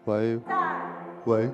喂，喂。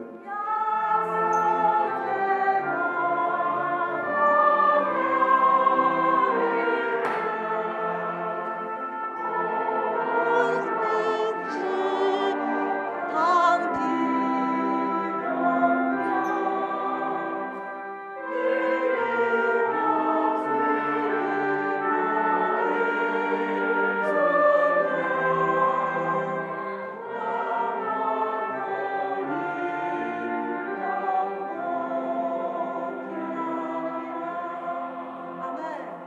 阿門。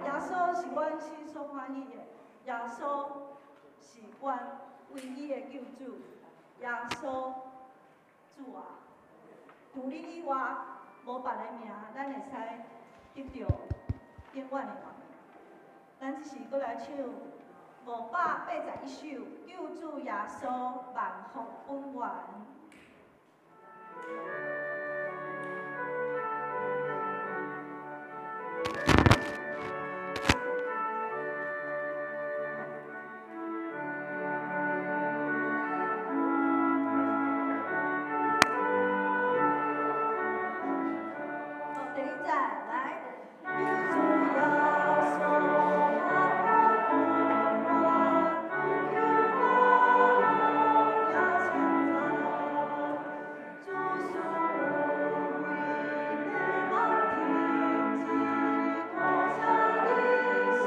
耶穌是阮心所歡喜的，耶穌是阮唯一的救主。耶穌，主啊，除你以外，無別个名，咱會使得著永遠的活命。咱這時閣來唱581首《救主耶穌萬福本源》。好，第一節來。救主耶穌萬福本源，求我也稱讚，主賜為望天際，大聲的心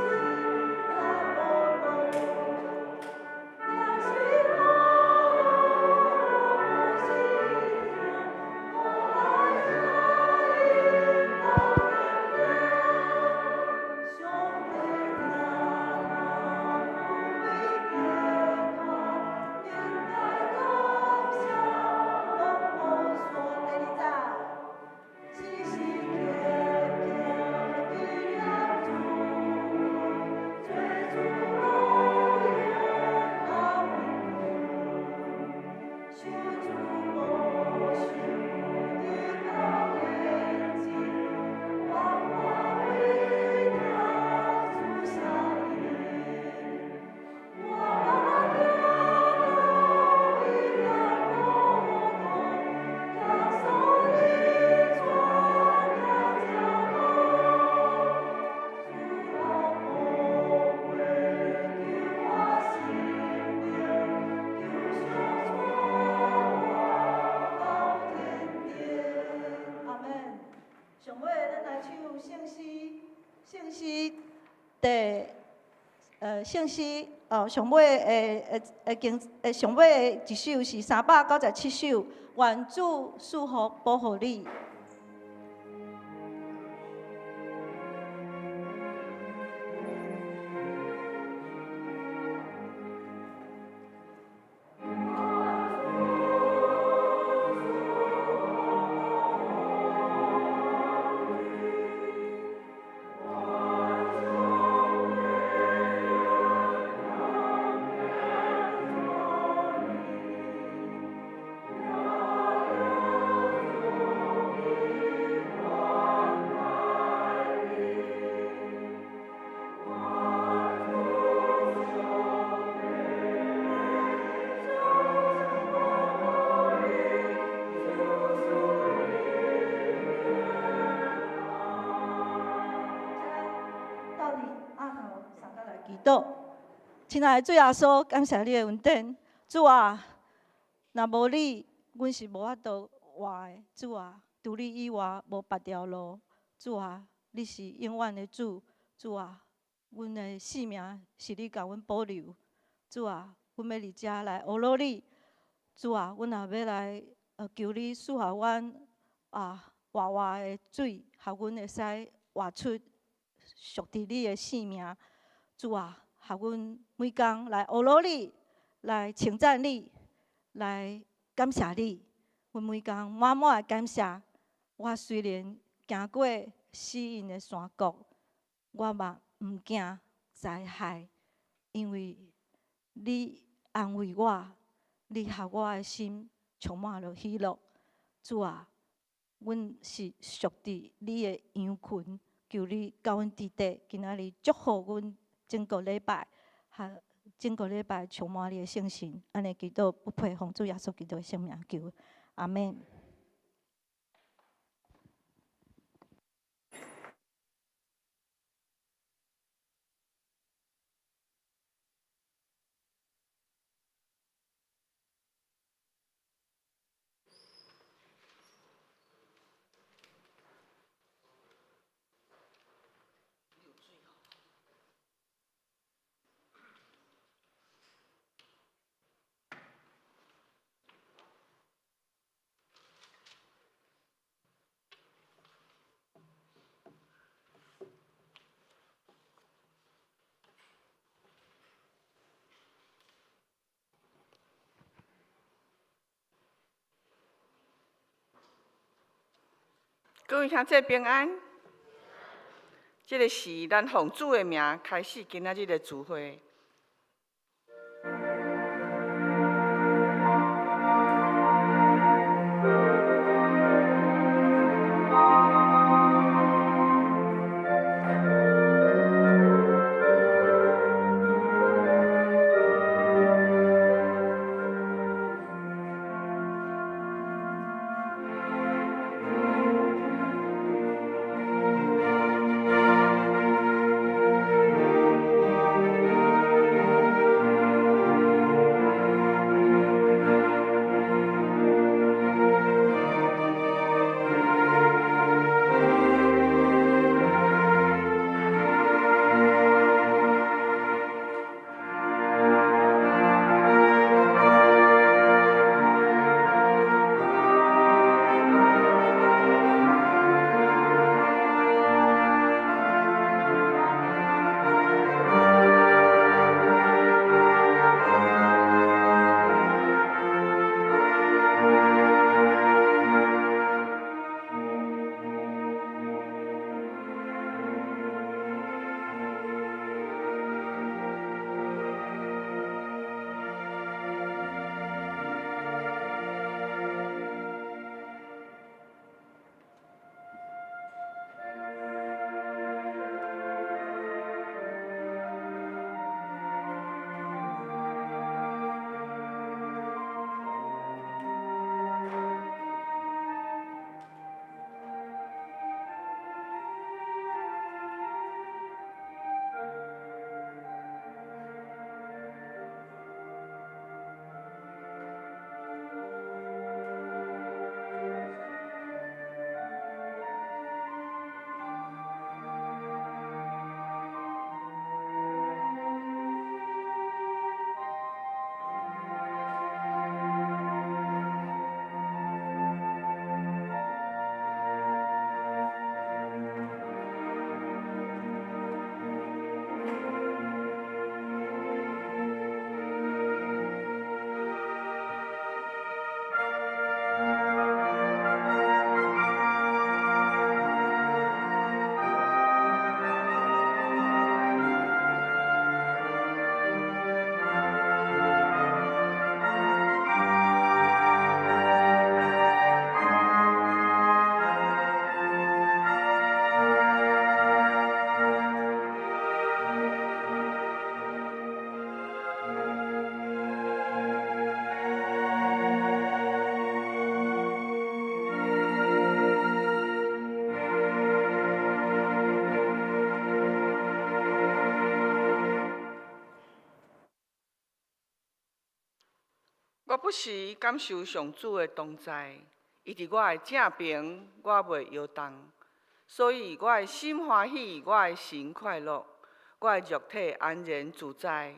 來呵護，也是我是聽，我愛到天頂，上帝聽有為結大，應該感謝攏無煞。第二節，時時刻刻紀念主，做主榮耀受主無受的高年紀，活活為他主效力。我行路為了路途，耶穌的帶行這路，主若寶貴救我性命，求上帶我到天頂。阿門。上尾咱來唱聖詩，聖詩第聖詩哦，上尾的的的經上尾的一首是397首，願主賜福保護你。到底阿頭三個來祈禱。親愛的主耶穌，感謝你的恩典。主啊，若無你，阮是無法度活的。主啊，除你以外，無別條路。主啊，你是永遠的主。主啊，阮的性命是你共阮保留。主啊，阮欲佇遮來呵咾你。主啊，阮也欲來求你賜予阮啊活活的水，予阮會使活出屬佇你的性命。主啊，予阮每工來呵咾你，來稱讚你，來感謝你。阮每工滿滿的感謝。我雖然行過死蔭的山谷，我嘛毋驚災害，因為你安慰我，你予我的心充滿了喜樂。主啊，阮是屬佇你的羊群，求你佮阮佇底，今仔日祝福阮整個禮拜，予整个礼拜充滿你的聖神，按呢祈禱不配奉主耶穌基督的聖名求，阿們。各位兄弟平安，這個是咱奉主的名開始今仔日的聚會。我不時感受上主的同在，伊佇我的正爿，我袂搖動，所以我的心歡喜，我的神快樂，我的肉體安然自在，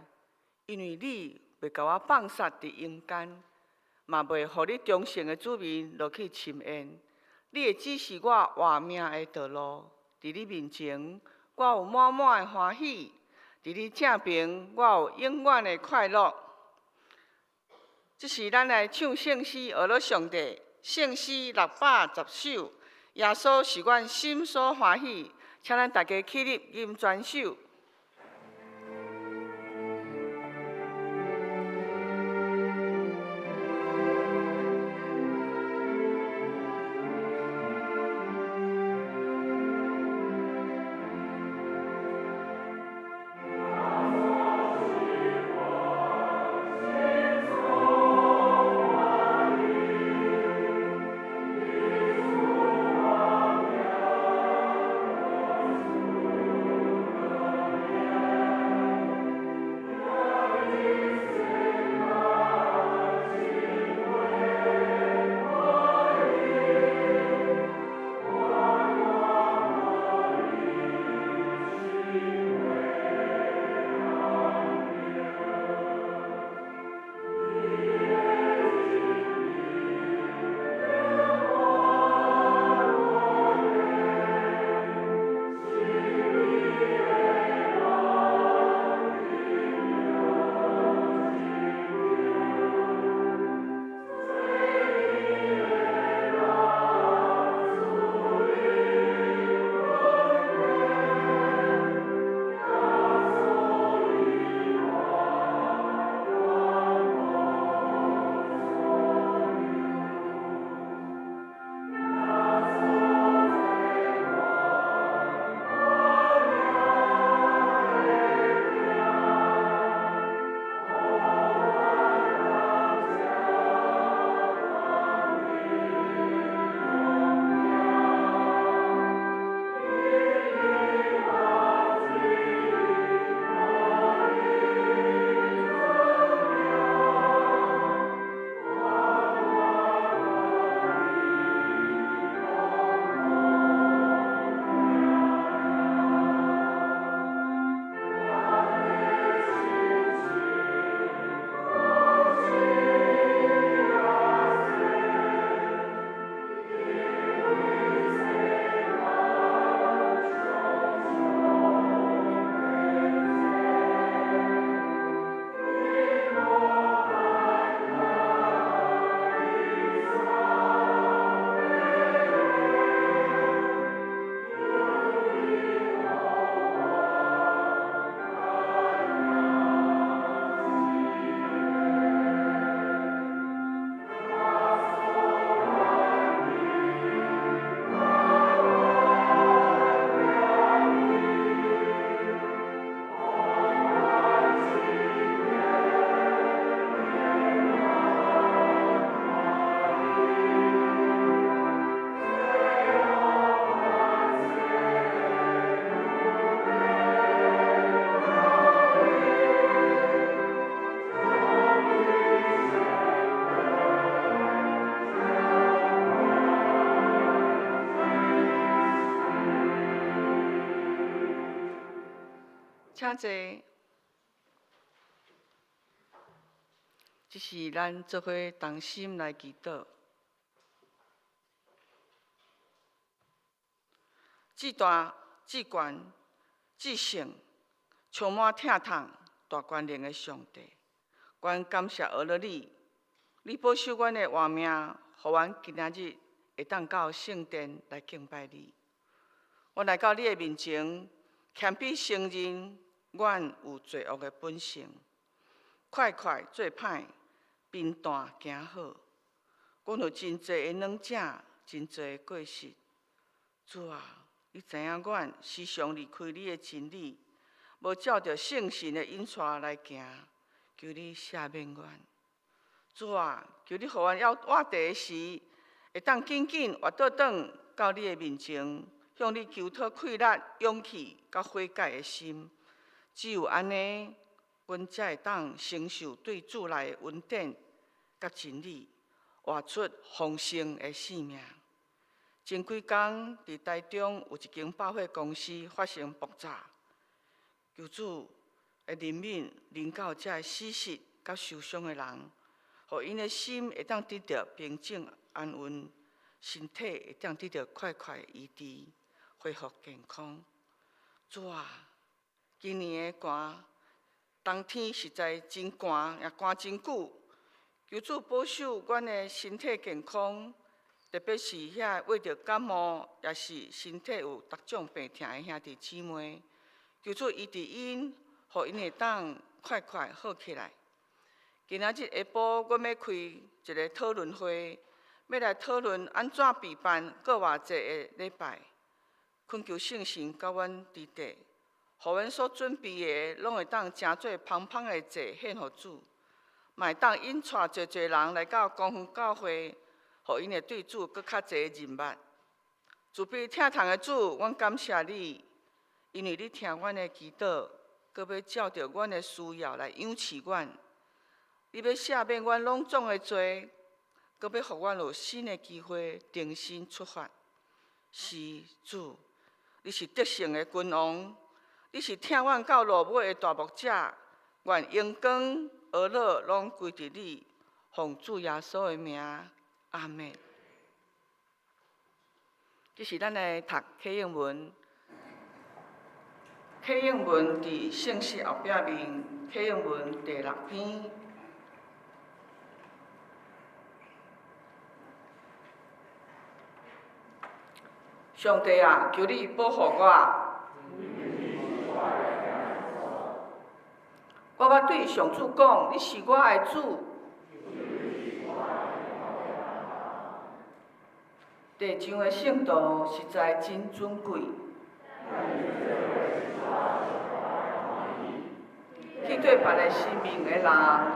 因為你袂共我放殺佇陰間，嘛袂予你忠誠的子民落去深淵。你會指示我活命的道路，佇你面前，我有滿滿的歡喜；佇你正爿，我有永遠的快樂。這是咱來唱聖詩，學了上帝聖詩610首。耶穌是阮心所歡喜，請咱大家起立吟全首。請坐。這是咱做伙同心來祈禱。至大、至懸、至聖、充滿疼痛、大權能的上帝，阮感謝阿勒你，你保守阮的活命，予阮今仔日會當到聖殿來敬拜你。阮來到你的面前，謙卑承認阮有罪惡的本性，快快做歹，平淡行好。阮有真濟的軟正，真濟的過失。主啊，你知影阮時常離開你的真理，無照著聖神的引帶來行，求你赦免阮。主啊，求你予阮猶活著的時，會當緊緊活倒轉到你的面前，向你求討氣力、勇氣佮悔改的心。只有按呢，阮才會當承受對主來的恩典佮真理，活出豐盛的生命。前幾工佇台中有一間百貨公司發生爆炸，求主的憐憫臨到這个死屍佮受傷的人，予𪜶的心會當得著平靜安穩，身體會當得著快快醫治，恢復健康。主啊，今年的寒冬天實在真寒，也寒真久。求主保守阮的身體健康，特別是遐為著感冒，抑是身體有逐種病痛的兄弟姊妹，求主醫治𪜶，予𪜶會當快快好起來。今仔日下晡，阮欲開一个討論會，欲來討論按怎備辦閣偌濟个禮拜，懇求聖神佮阮佇底，予阮所準備的，攏會當成做芳芳的祭獻予主，嘛會當引帶濟濟人來到光復教會，予𪜶會對主閣較濟認捌。慈悲疼痛的主，阮感謝你，因為你聽阮的祈禱，閣欲照著阮的需要來養飼阮。你欲赦免阮攏總的罪，閣欲予阮有新的機會重新出發。是主，你是得勝的君王，你是疼阮到落尾的大牧者，願榮光、呵咾攏歸佇你，奉主耶穌的名，阿們。這是咱來讀啟應文，啟應文佇聖詩後壁面，啟應文第六篇。上帝啊，求你保護我。我捌對上主講，你是我的主。地上的聖徒實在真尊貴。去對別个生命的人，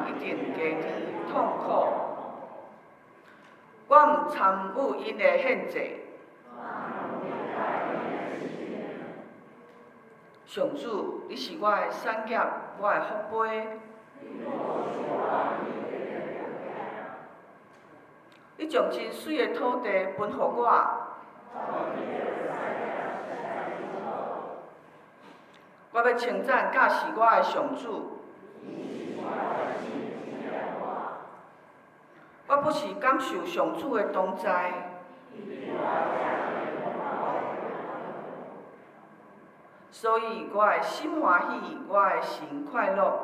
一定加添痛苦。我毋參與𪜶的獻祭。上主，你是我的產業，我的福杯。你將真媠的土地分予我。我欲稱讚教示我的上主。我不時感受上主的同在。所以我的心歡喜，我的神快樂。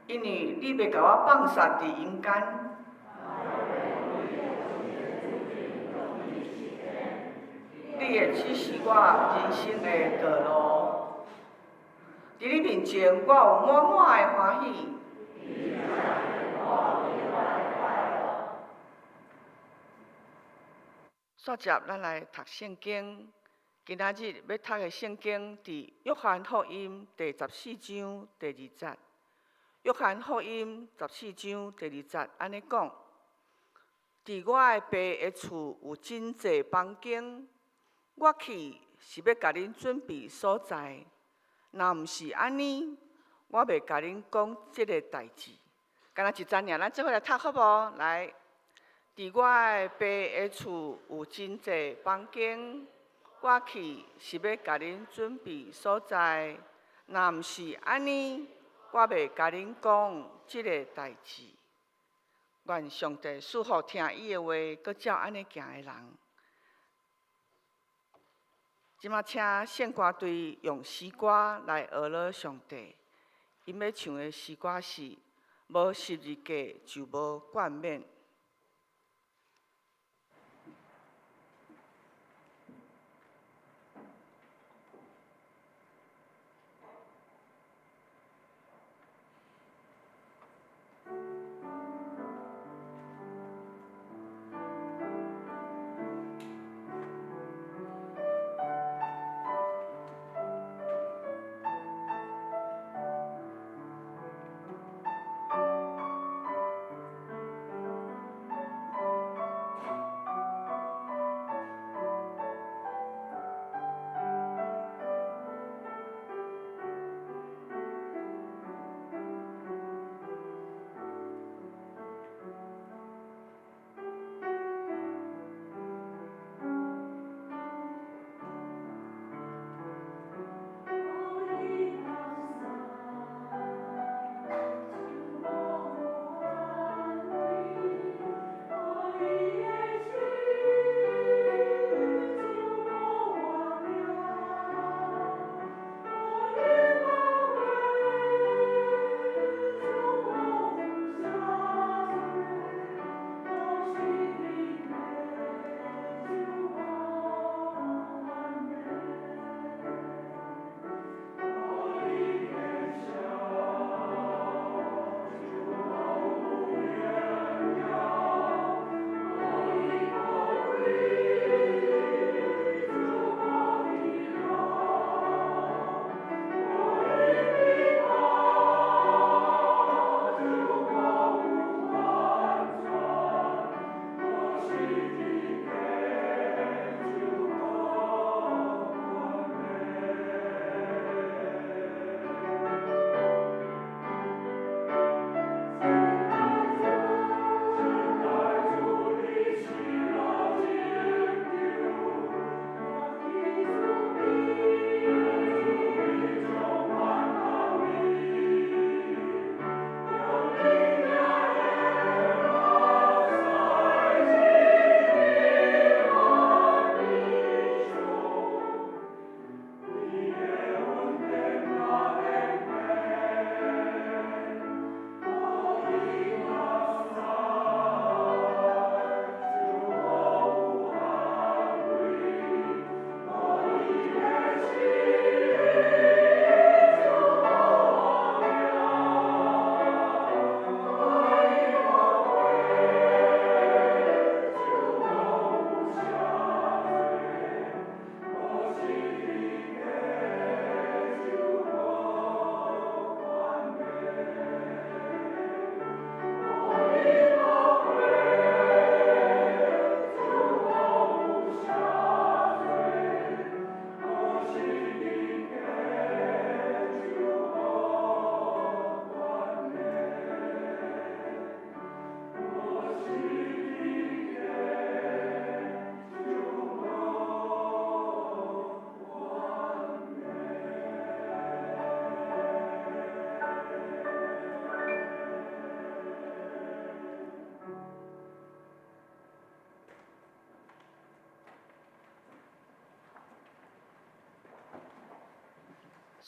因為你袂共我放殺佇陰間。你會指示我人生的道路。佇你面前，我有滿滿的歡喜。煞接咱來讀聖經，今仔日欲讀的聖經佇約翰福音第十四章第二節。約翰福音十四章第二節按呢講：佇我的爸的厝有真濟房間，我去是欲共恁準備所在。若毋是按呢，我袂共恁講這个代誌。敢若一節爾，咱做伙來讀好無？來。佇我的爸的厝有真濟房間，我去是欲共恁准备所在，若毋是按呢，我袂共恁講這个代誌。願上帝賜福聽伊的話，閣照按呢行的人。這馬請聖歌隊用詩歌來呵咾上帝。𪜶欲唱的詩歌是：無十字架就無冠冕。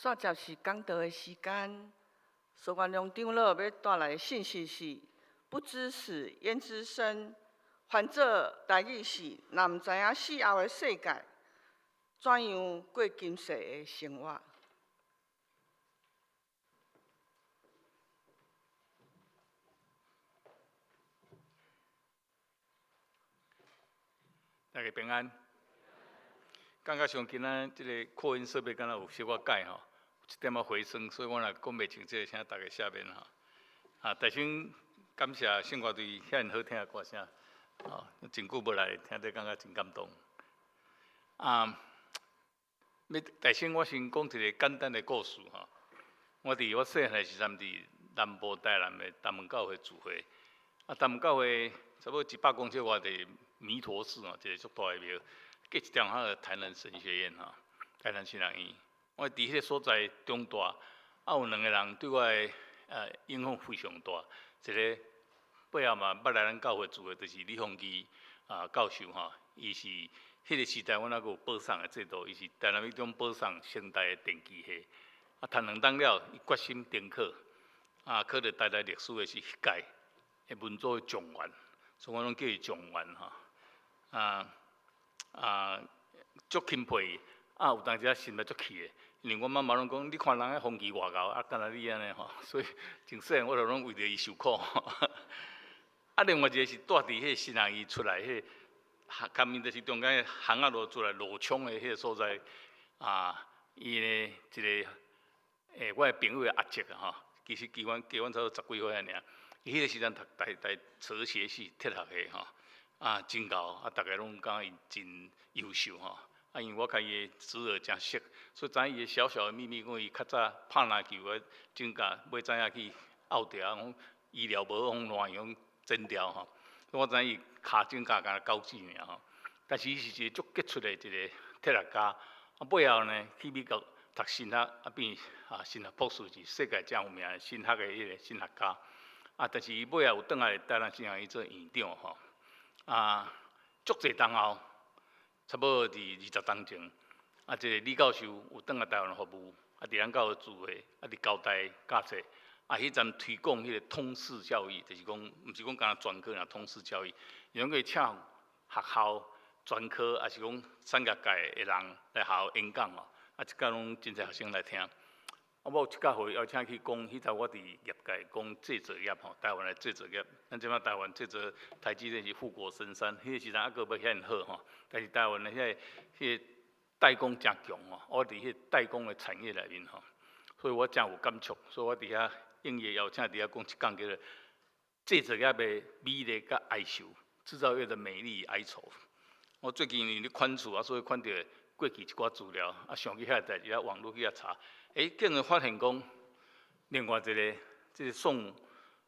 煞接是講道的時間，蘇元龍長老欲帶來的信息是：不知死焉知生？翻做台語是：若毋知影死後的世界，怎樣過今世的生活？大家平安。感覺上今仔這个擴音設備敢若有小可改吼，有一點仔回聲，所以我若講袂清楚，請大家赦免吼。啊，首先感謝聖歌隊遐爾好聽的歌聲，哦，真久無來聽著感覺真感動。啊，欲首先我先講一个簡單的故事吼。我佇我細漢的時陣，佇南部台南的東門教會聚會，啊，東門教會差不多100公尺外的彌陀寺吼，一个足大的廟。隔一點仔台南神學院吼，台南神學院。我佇彼个所在長大，啊有兩个人對我的影響非常大。一个背後嘛捌來咱教會住的，就是李鴻基教授吼，伊是彼个時代阮猶閣有保送的制度，伊是台南一中保送成大的電機系。啊，讀兩冬了，伊決心重考，啊，考著台大歷史的是彼屆的文組的狀元，所以我攏叫伊狀元吼。啊，足欽佩伊，啊，有當時仔心內足氣的，因為阮媽媽攏講，你看人彼鴻基偌𠢕，啊，敢若你按呢吼，所以從細漢我就攏為著伊受苦。啊，另外一个是蹛佇彼个新學院出來，彼个下面就是中間巷仔路出來羅涌的彼个所在，啊，伊呢一个我的朋友的阿叔啊吼，其實加阮差不多十幾歲爾爾，伊彼个時陣讀台大哲學系哲學系吼，啊，真𠢕，啊，逐家攏感覺伊真優秀吼。啊，因為我共伊的侄兒誠熟，所以知影伊的小小的秘密，講伊較早拍籃球的指甲尾知影去拗著啊，講醫療無講爛用剪掉吼。我知影伊跤指甲敢若狗指爾吼，但是伊是一個足傑出的一個哲學家。啊，尾後呢去美國讀神學，啊變神學博士，是世界誠有名的神學的彼个神學家。啊，但是伊尾後有轉來台南神學院做院長吼。啊，足濟冬後，差不多佇20冬前，啊，這个李教授有轉來台灣服務，啊，佇咱教會聚會，啊，佇交大教冊，啊，彼陣推廣彼个通識教育，就是講，毋是講干焦專科爾，通識教育，伊攏去請學校專科，抑是講產業界的人來學校演講吼，啊，這擺攏真濟學生來聽。啊，我有一擺予伊邀請去講，彼陣我佇業界講製造業吼，台灣的製造業。咱這擺台灣製造台積電是護國神山，彼個時陣猶閣無遐爾好吼。但是台灣的彼個代工誠強吼，我佇彼個代工的產業內面吼，所以我誠有感觸。所以我佇遐應伊邀請佇遐講一講叫做製造業的美麗佮哀愁，製造業的美麗與哀愁。我最近因為咧款厝啊，所以看著過去一寡資料，啊，想起遐個代誌，啊，網路去遐查。竟然發現講，另外一个，這个宋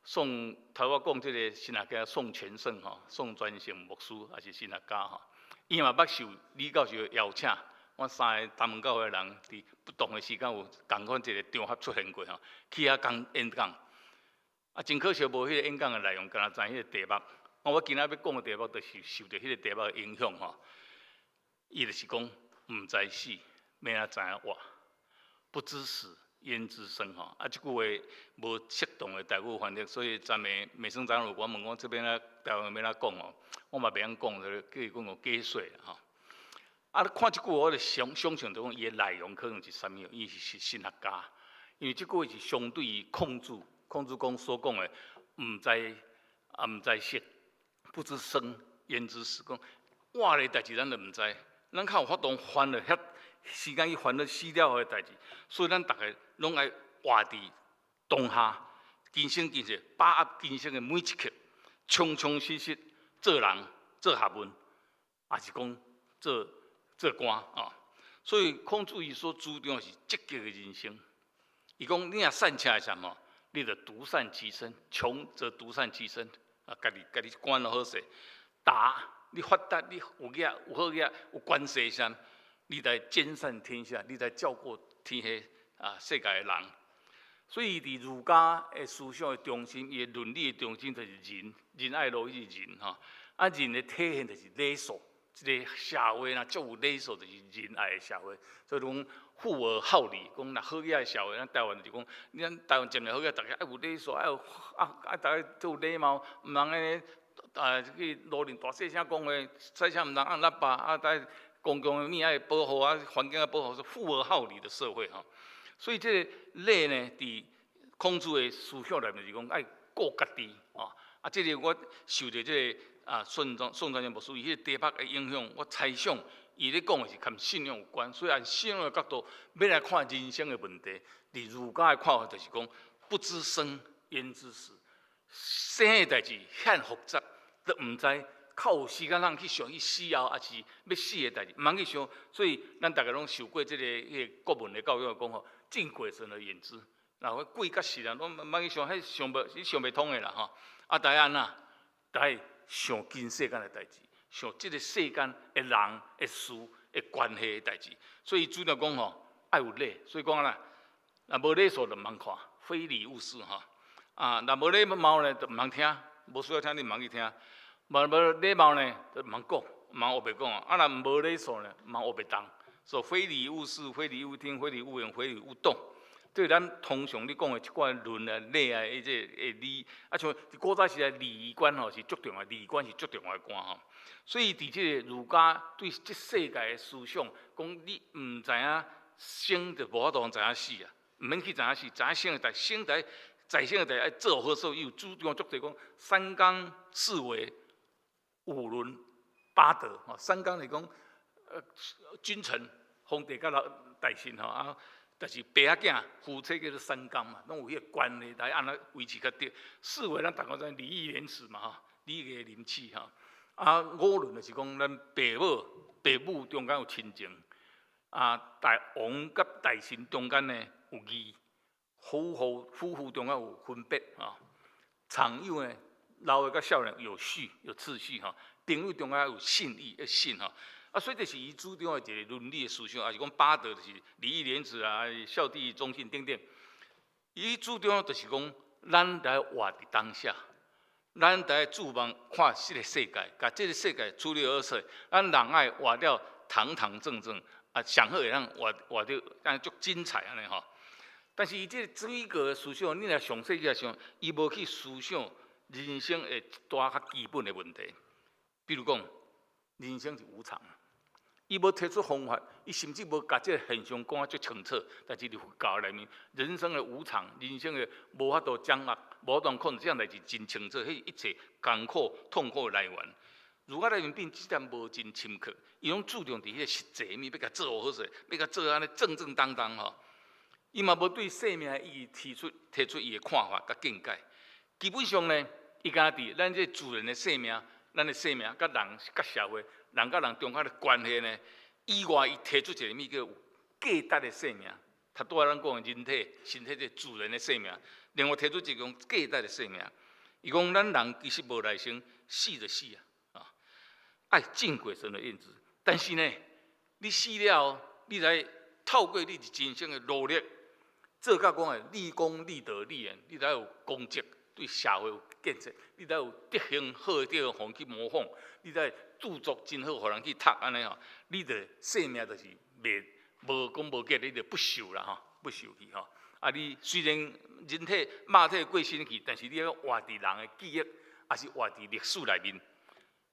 宋，頭我講這个神學家宋全勝吼，宋全勝牧師也是神學家吼，伊嘛捌受李教授的邀請，阮三个東門教會的人佇不同的時間有仝款一个場合出現過吼，去遐講演講，啊，真可惜無彼个演講的內容，干焦知彼個題目。我今仔欲講的題目，就是受著彼个題目的影響吼。伊就是講，毋知死，欲按怎知影活？不知死，焉知生？吼！啊，這句話無適當的台語翻譯，所以昨暝美生長老我問講這邊啊，台灣欲按怎講哦，我嘛袂曉講，就叫伊講個解說吼。啊，你看這句話，我就想想像著講，伊的內容可能是啥物？伊是神學家，因為這句話是相對於孔子，孔子講所講的，毋知啊，毋知死，不知生，焉知死？講活的代誌，咱都毋知，咱較有法度煩惱遐時間去煩惱死了後的代誌，所以咱逐个攏愛活佇當下，今生今世，把握今生的每一刻，充充實實做人做學問，抑是講做做官啊。所以孔子伊所主張的是積極的人生。伊講你若善起來啥物，你就獨善其身，窮則獨善其身，啊，家己家己管就好勢。達你發達，你有額有好額有關係啥？你來兼善天下，你來照顧天下啊世界的人。所以佇儒家的思想的中心，伊的倫理的中心就是仁，仁愛樂是仁吼。啊，仁的體現就是禮數，這个社會若足有禮數，就是仁愛的社會。所以講富而好禮，講若好額的社會，咱台灣就是講，咱台灣漸漸好額，逐家愛有禮數，愛有啊啊，逐家都有禮貌，毋通按呢啊去路面大細聲講話，細聲毋通按喇叭啊，逐公共的物愛保護啊，環境愛保護，是富而好禮的社會吼。所以這个禮呢，佇孔子的思想內面就是講愛顧家己哦。啊，這个我受著這个啊宋莊宋傳牧師伊彼个題目的影響，我猜想伊咧講的是佮信仰有關，所以按信仰的角度欲來看人生的問題，佇儒家的看法就是講不知生焉知死，生的代誌遐複雜，都毋知。較有時間通去想伊死後，抑是欲死的代誌，毋通去想。所以咱逐家攏受過這个彼个國文的教育，講吼，進鬼神而遠之。然後鬼佮死人攏毋通去想，彼想無，你想袂通的啦吼。啊，但按怎？得愛想今世間的代誌，想這个世間的人的事的關係的代誌。所以主張講吼，愛有禮，所以講啦，若無禮數就毋通看，非禮勿視吼。啊，若無禮貌呢，就毋通聽，無需要聽你毋通去聽。無禮貌呢，就毋通講，毋通烏白講。啊，若無禮數呢，毋通烏白動。所以非禮勿視，非禮勿聽，非禮勿言，非禮勿動。對咱通常咧講的這寡倫啊、禮啊，彼這個禮，啊像古早時代禮儀觀吼是足重要，禮觀是足重要的觀吼。所以佇這个儒家對這世界的思想，講你毋知影生就無法度知影死啊，毋免去知影死，知影生的代，生在在生的代愛做好事，伊有主張足濟講三綱四維五倫八德吼。三綱是講君臣、皇帝佮老大臣吼啊。就是爸仔囝夫妻叫做三綱嘛，攏有彼个關係來按怎維持較對。四維咱逐家知禮義廉恥嘛吼，禮義廉恥吼。啊，五倫就是講咱爸母中間有親情，啊，大王佮大臣中間呢有義，夫婦中間有分別吼。長幼呢，老的佮少年有序有次序吼。朋友中間有信義的信吼。啊，所以這是伊主張的一个倫理的思想，也是講八德就是禮義廉恥啊、孝悌忠信等等。伊主張就是講，咱來活佇當下，咱來注目看這个世界，共這个世界處理好勢，咱人愛活了堂堂正正，啊，上好會當活得按呢足精彩按呢吼。但是伊這个水果的思想，你若詳細去想，伊無去思想人生的一大較基本的問題，比如講，人生是無常。伊無提出方法，伊甚至無共這个現象講啊足清楚。但是佇佛教內面，人生的無常，人生的無法度掌握，無法度控制，這項代誌真清楚。彼一切艱苦痛苦的來源，儒家內面並這點無真深刻，伊攏注重佇彼个實際面，欲共做好勢，欲共做按呢正正當當吼。伊嘛無對生命的意義提出伊的看法佮見解。基本上呢，伊敢若佇咱這自然的生命，咱的生命佮人佮社會。人佮人中間的關係呢？以外，伊提出一个物叫有價值的生命。頭拄仔咱講的人體、身體這自然的生命，另外提出一種價值的生命。伊講咱人其實無來生，死就死啊！啊，愛敬鬼神的樣子。但是呢，你死了後，你來透過你人生的努力，做到講的立功、立德、立言，你來有功績，對社會有建設，你來有德行好的地方去模仿，你來著作真好，予人去讀按呢吼，你的生命就是袂無講無結，你就不朽啦吼，不朽去吼。啊，你雖然人體肉體過身去，但是你猶活佇人的記憶，抑是活佇歷史內面。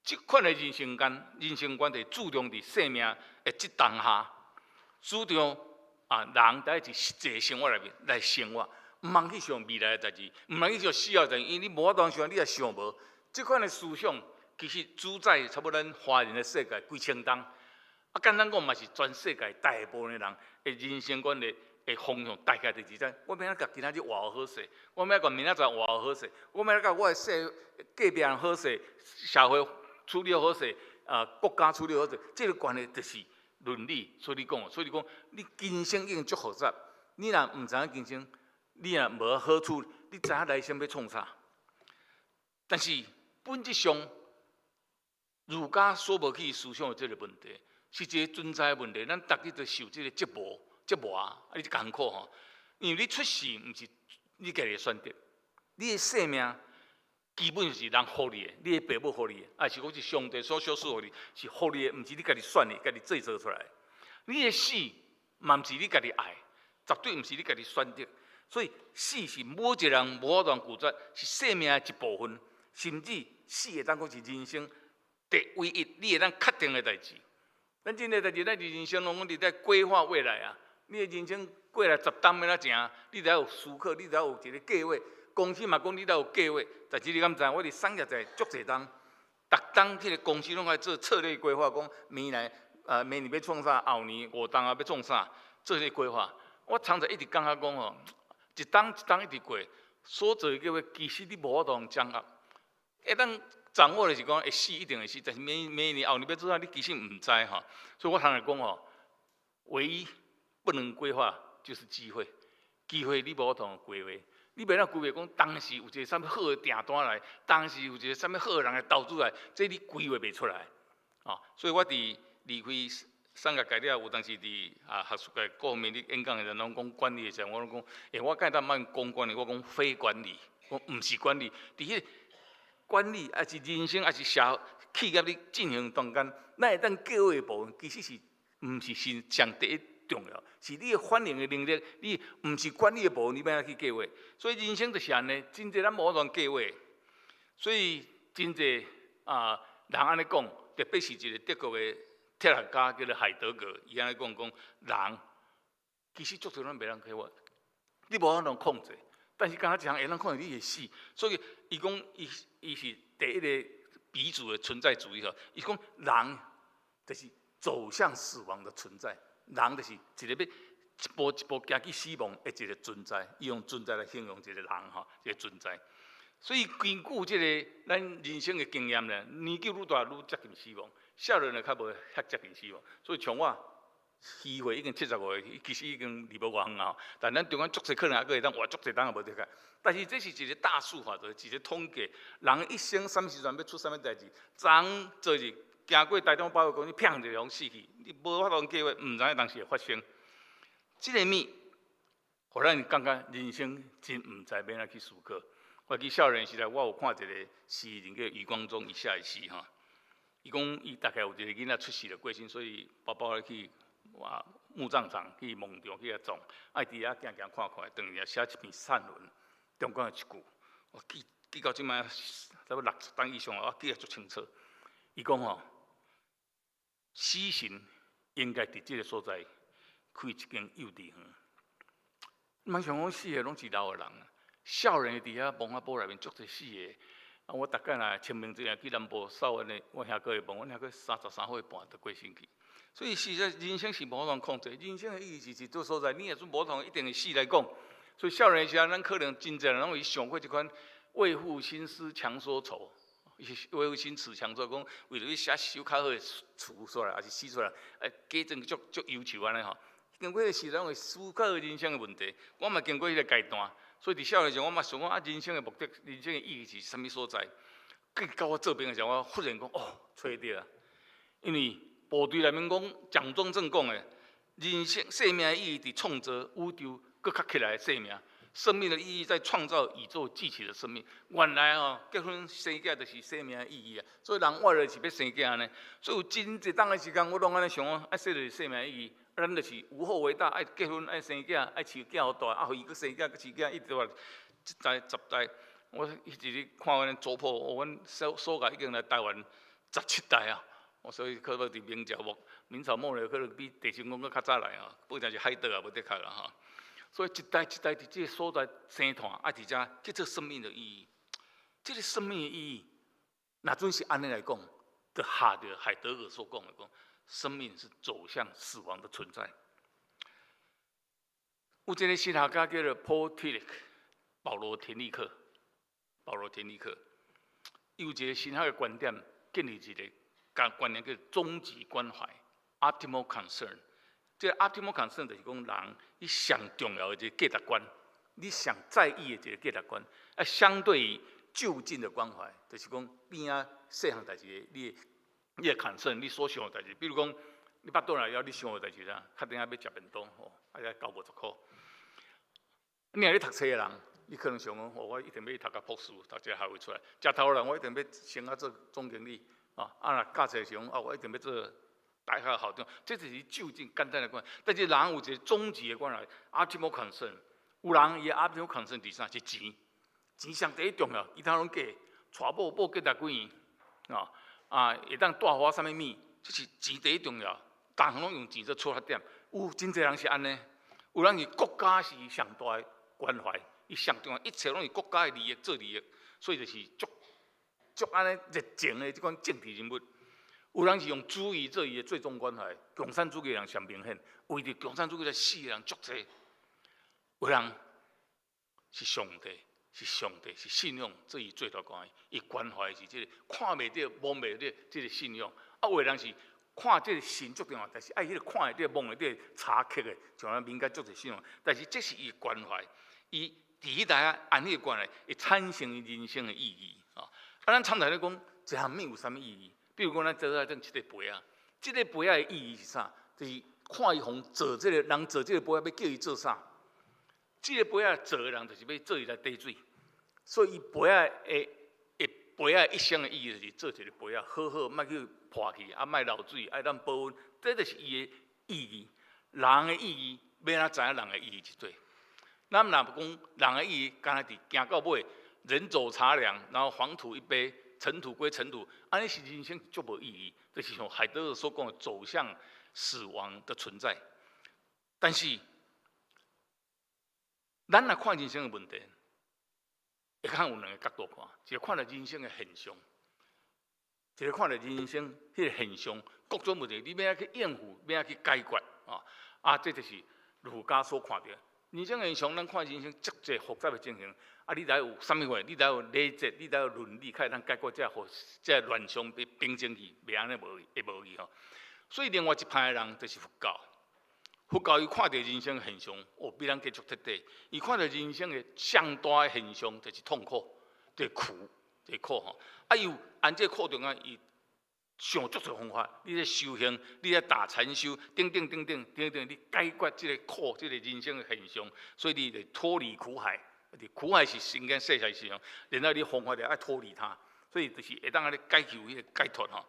這款的人生觀，人生觀就注重佇生命的這當下，主張啊，人佇一實際生活內面來生活，毋通去想未來的代誌，毋通去想死後代誌，因為你無法度想，你也想無。這款的思想其實主宰差不多咱華人的世界幾千冬。啊，簡單講嘛是全世界大部分的人的人生觀的方向，大概就是這。我欲按怎共今仔日活好勢，我欲按怎共明仔載活好勢，我欲按怎共我的世隔壁人好勢，社會處理好勢，啊，國家處理好勢，這个關係就是倫理。所以講，你今生已經足複雜，你若毋知影今生，你若無好處，你知影來生欲創啥？但是本質上，儒家所無去思想的這个問題，是一个存在的問題。咱逐日都受這个折磨、折磨啊，你艱苦吼。因為你出世毋是你家己的選擇，你的生命基本是人予你的，你的爸母予你的，抑是講是上帝所賞賜予你，是予你的，毋是你家己選的，家己製造出來。你的死嘛毋是你家己愛，絕對毋是你家己選擇。所以死是每一個人無法度拒絕，是生命的一部分，甚至死會當講是人生第唯一你會當確定的代誌。咱真濟代誌，咱佇人生攏講佇咧規劃未來啊。你的人生過來10冬欲按怎行，你得有思考，你得有一个計劃。公司嘛講你得有計劃，但是你敢知？我佇產業界足濟冬，逐冬彼个公司攏愛做策略規劃，講明年明年欲創啥，後年5冬啊欲創啥，做這個規劃。我常常一直感覺講吼，一冬一冬一直過，所做的計劃其實你無法度掌握。會當掌握的是講會死一定會死，但是明年後年欲做啥，你其實毋知吼。所以我常常講吼，唯一不能規劃就是機會，機會你無法度規劃。你袂當規劃講當時有一个啥物好的訂單來，當時有一个啥物好的人來投資來，這你規劃袂出來。啊，所以我佇離開三個界了，有當時佇學術界各方面咧演講的時陣，攏講管理的時陣，我攏講，欸，我敢當莫講管理，我講非管理，講毋是管理。佇彼個管理，抑是人生，抑是社企業咧進行中間，咱會當計劃的部分，其實是毋是是上第一重要，是你的反應的能力，你毋是管理的部分，你欲按怎去計劃？所以人生就是按呢，真濟咱無法度計劃，所以真濟人按呢講，特別是一個德國的哲學家叫做海德格，伊按呢講講人其實足濟攏袂當計劃，你無法度控制，但是敢若一項會當控制你會死，所以伊講伊是第一個鼻祖的存在主義吼，伊講人就是走向死亡的存在，人就是一個欲一步一步行去死亡的一個存在，伊用存在來形容一個人吼，一個存在。所以根據這個咱人生的經驗咧，年紀愈大愈接近死亡，少年的較無遐接近死亡。所以像我，虛歲已經75歲，其實已經離無偌遠啊。但咱中間足濟可能猶閣會當活足濟冬也無得解。但是這是一個大數法則，一個統計。人一生啥物時陣欲出啥物代誌，昨昨日行過台中百貨公司，砰一下死去，你無法度計劃，毋知影當時會發生。這个物，予咱感覺人生真毋知欲按怎去思考。我記少年時代，我有看一個詩人叫余光中，伊寫的詩吼。伊講伊大概有一個囡仔出世就過身，所以爸爸咧去哇墓葬場去墓場去遐葬，愛佇遐行行看看，轉來寫一篇散文，中間有一句，我記記到這擺差不多60冬以上，我記得足清楚。伊講吼，死神應該佇這個所在開一間幼稚園。莫想講死的攏是老的人。少年佇遐墓仔埔內面足濟死的，啊！我逐擺若清明節去南部掃阮的阮兄哥的墓，阮兄哥33歲半就過身去。所以事實人生是無法度控制，人生的意義是佇這所在，你若準無法度一定會死來講。所以少年時陣，咱可能真濟人攏會想過這款為賦新詞強說愁，為賦新詞強說講，為著欲寫一首較好的詞出來，抑是詩出來，哎，假裝足足憂愁按呢吼。經過彼個時陣會思考人生的問題，我嘛經過彼個階段。所以佇少年時，我嘛想講啊，人生的目的、人生的意義是啥物所在？到我做兵的時候，我忽然講哦，揣著啊！因為部隊內面講，蔣中正講的，人生生命的意義佇創造宇宙閣較起來的生命，生命的意義在創造宇宙繼起的生命。原來哦，結婚生囝就是生命的意義啊！所以人活落是欲生囝呢。所以有真濟冬的時間，我攏按呢想講，啊，這就是生命的意義。咱就是無後為大，愛結婚，愛生囝，愛飼囝予大，啊，予伊閣生囝，閣飼囝，一直活一代十代。我彼一日看阮族譜，哦，阮蘇蘇家已經來台灣17代啊！我所以可能佇明朝末，明朝末年可能比鄭成功閣較早來啊，本來是海盜也無的確啦吼。所以一代一代佇這個所在生湠，啊，佇遮叫做生命的意義。這個生命的意義，若準是按呢來講，就合著海德格所講的講。生命是走向死亡的存在。有一個神學家叫做 Paul Tillich，保羅田立克。保羅田立克，伊有一個神學的觀點，建立一個觀念叫終極關懷（ultimate concern）。這個 ultimate concern 就是講人伊上重要的一個價值觀，你上在意的一個價值觀。啊，相對於就近的關懷，就是講邊仔細項代誌，你的 concern，你所想的代誌，比如講，你腹肚來了，你想的代誌啥？確定愛欲食便當吼，啊，愛交50箍。你若咧讀冊的人，你可能想講，哦，我一定欲讀甲博士，讀一個學位出來。食頭路人，我一定欲升啊做總經理，啊，啊若教冊想講，啊，我一定欲做大學校長。這就是就近簡單的關。但是人有一個終極的關懷，ultimate concern。有人伊的 ultimate concern 佇啥？是錢，錢上第一重要，其他攏假。娶某某結十幾年，啊。啊，會當帶予我啥物物？這是錢第一重要，逐項攏用錢做出發點。有真濟人是按呢，有人是國家是上大的關懷，伊上重要，一切攏是國家的利益做利益，所以就是足足按呢熱情的這款政治人物。有人是用主義做伊的最終關懷，共產主義人上明顯，為著共產主義來死的人足濟。有人是上帝。是上帝，是信仰，做伊最大關懷。伊關懷是這個看袂著、摸袂著這個信仰。啊，有的人是看這個神足重要，但是愛彼個看會著、摸會著、查克的，像咱民間足濟信仰。但是這是伊關懷，伊佇彼代啊，按彼個關懷會產生伊人生的意義啊。啊，咱常常咧講，這項物有啥物意義？比如講，咱做仔頂這个杯仔，這个杯仔的意義是啥？就是看伊予做這个人做這个杯仔，欲叫伊做啥？這个杯仔做的人就是欲做伊來綴水，所以伊杯仔的的杯仔一生的意義就是做一个杯仔，好好莫去破去，啊莫漏水，愛當保溫，這就是伊的意義。人的意義，欲按怎知影人的意義是對？咱若講人的意義，干焦佇行到尾，人走茶涼，然後黃土一杯，塵土歸塵土，按呢是人生足無意義，就是像海德格所講的走向死亡的存在。但是，咱若看人生的問題，會較有兩个角度看，一个看著人生的現象，一个看著人生彼个現象，各種問題，你欲按怎去應付，欲按怎去解決啊？啊，這就是儒家所看著人生現象。咱看人生足濟複雜的情形，啊，你著有啥物貨？你著有禮節，你著有倫理，較會當解決這個這亂象，欲平靜去，袂按呢無會無去吼。所以另外一派的人就是佛教。佛教伊看著人生現象，哦，比咱加足徹底。伊看著人生的上大的現象，就是痛苦，就是苦，就是苦吼。啊，伊有按這個苦中間，伊想足濟方法，你咧修行，你咧打禪修，等等等等等等，你解決這个苦，這个人生的現象，所以你就脫離苦海。苦海是世間世界現象，然後你方法就愛脫離它，所以就是會當按呢解救彼个解脫吼。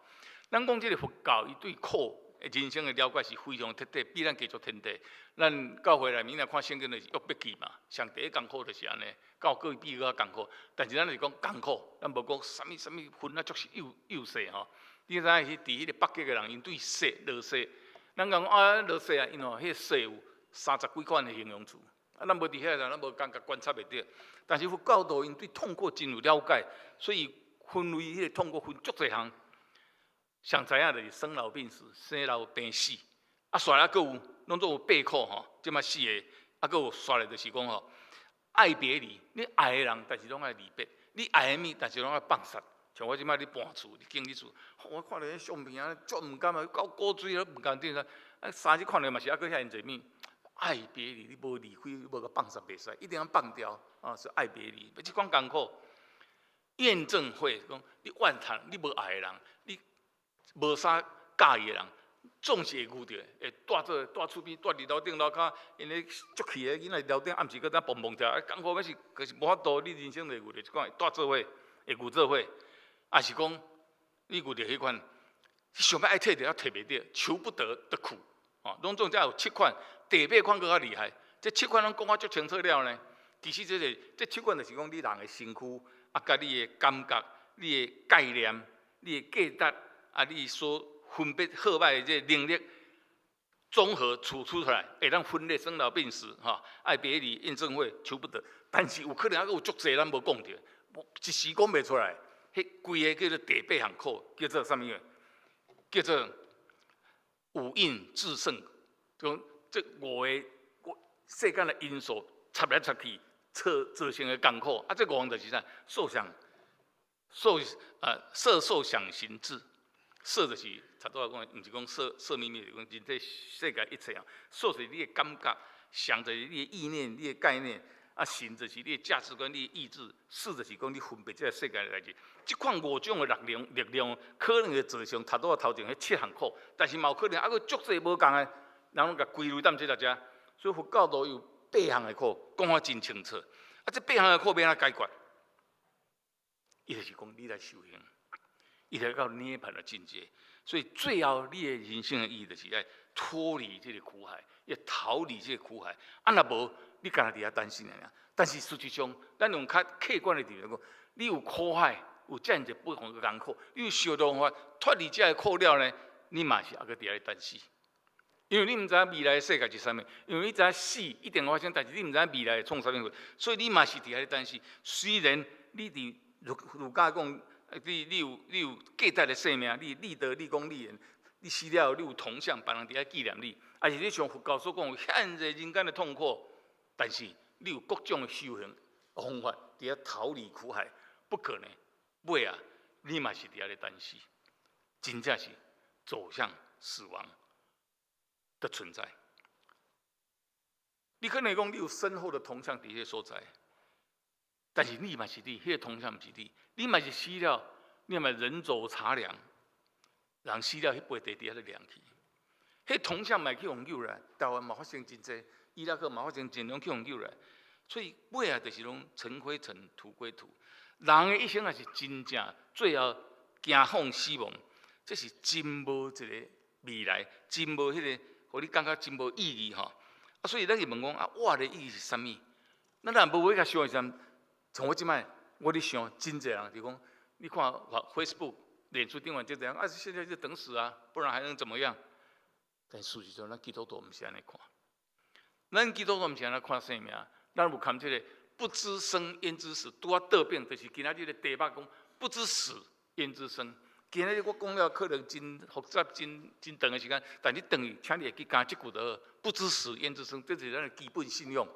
咱講這个佛教，伊對苦人生的了解是非常徹底，比咱加足徹底。咱教會內面若看聖經就是約伯記嘛，上第一艱苦就是按呢，教過比閣較艱苦。但是咱是講艱苦，咱無講啥物啥物分啊，足是幼幼細吼。你知影彼佇彼个北極的人，𪜶對雪落雪，咱講啊落雪啊，𪜶吼彼个雪有三十幾款的形容詞。啊，咱無佇遐咱無感覺觀察袂著。但是佛教徒𪜶對痛苦真有了解，所以分類彼个痛苦分足濟項。上知影就是生老病死、生老病死，啊，煞來閣有，攏總有八苦吼，這擺四个，啊，閣有煞來就是講吼，愛別離，你愛的人，但是攏愛離別；你愛的物，但是攏愛放捨。像我這擺咧搬厝，咧經理厝，我看著彼相片啊，足毋甘啊，到骨髓都毋甘得啊！啊，三日看著嘛是猶閣遐爾濟物，愛別離，你無離開，無共放捨袂使，一定要放掉啊！是愛別離，這款艱苦。怨憎會講你怨嘆，你無愛的人，你無啥佮意的人，總是會遇著，會蹛做蹛厝邊，蹛佇樓頂樓跤，𪜶咧足氣的囡仔樓頂暗時閣在蹦蹦跳，啊，艱苦欲死，可是無法度，你人生就會遇著這款蹛做伙，會遇做伙，抑是講你遇著彼款，你想欲愛提著也提袂著，求不得的苦，哦，攏總才有七款，第八款閣較厲害，這七款攏講啊足清楚了呢。其實這個這七款就是講你人的身軀，啊，佮你的感覺、你的概念、你的價值。啊！你所分別好歹的這个能力，綜合處出來，會當分類生老病死，吼，愛別離、怨憎會、求不得。但是有可能猶閣有足濟咱無講著，一時講袂出來。彼規个叫做第八項苦，叫做啥物？叫做五蘊熾盛，講這五个世間的因素插來插去，造造成的艱苦。啊，這五項就是啥？受想受啊，色受想行識。色就是差不多講，毋是講色色秘密，是講人體世界一切啊。受是你的感覺，想就是你的意念、你的概念，啊，行就是你的價值觀、你的意志，識就是講你分別這个世界的代誌。這款五種的力量，力量可能會造成頭拄仔頭前彼七項苦，但是嘛有可能猶閣足濟無仝的，人攏共歸類踮這遮。所以佛教徒有八項的苦，講得真清楚。啊，這八項的苦欲按怎解決？伊就是講你來修行。伊來到涅槃的境界，所以最後你的人生的意義就是愛脫離這个苦海，欲逃離這个苦海。啊，若無，你干焦佇遐等死爾。但是事實上，咱用較客觀的立場講，你有苦海，有遮爾濟不同的艱苦，你有想辦法脫離這个苦了呢？你嘛是猶閣佇遐等死，因為你毋知影未來的世界是啥物，因為你知影死一定會發生，但是你毋知影未來會創啥物貨，所以你嘛是佇遐咧等死。雖然你佇儒儒家講，你有價值的生命，你立德、立功、立言，你死了後你有銅像，別人佇遐紀念你。抑是你像佛教所講，有遐爾濟人間的痛苦，但是你有各種的修行方法，佇遐逃離苦海，不可能。尾仔，你嘛是佇遐咧等死，真正是走向死亡的存在。你可能講你有深厚的銅像佇彼个所在。但是你嘛是你，彼个銅像毋是你，你嘛是死了，你嘛人走茶涼。人死了，彼杯茶伫遐咧涼去。彼銅像嘛去予救來，台灣嘛發生真濟，伊拉克嘛發生真攏去予救來。所以尾仔就是攏塵歸塵，土歸土。人的一生也是真正最後走向死亡，這是真無一個未來，真無彼個，予你感覺真無意義吼。啊，所以咱就問講啊，活的意義是啥物？咱若無欲共想的時陣，像我這擺，我咧想，真濟人就講，你看 Facebook、臉書頂懸這樣，啊，現在就等死啊，不然還能怎麼樣？但事實上，咱基督徒毋是按呢看，咱基督徒毋是按呢看生命，咱有看這個不知生焉知死，拄仔倒轉，就是今仔日的題目講不知死焉知生。今仔日我講了可能真複雜、真真長的時間，但你轉去，請你會記加這句就好。不知死焉知生，這是咱的基本信仰。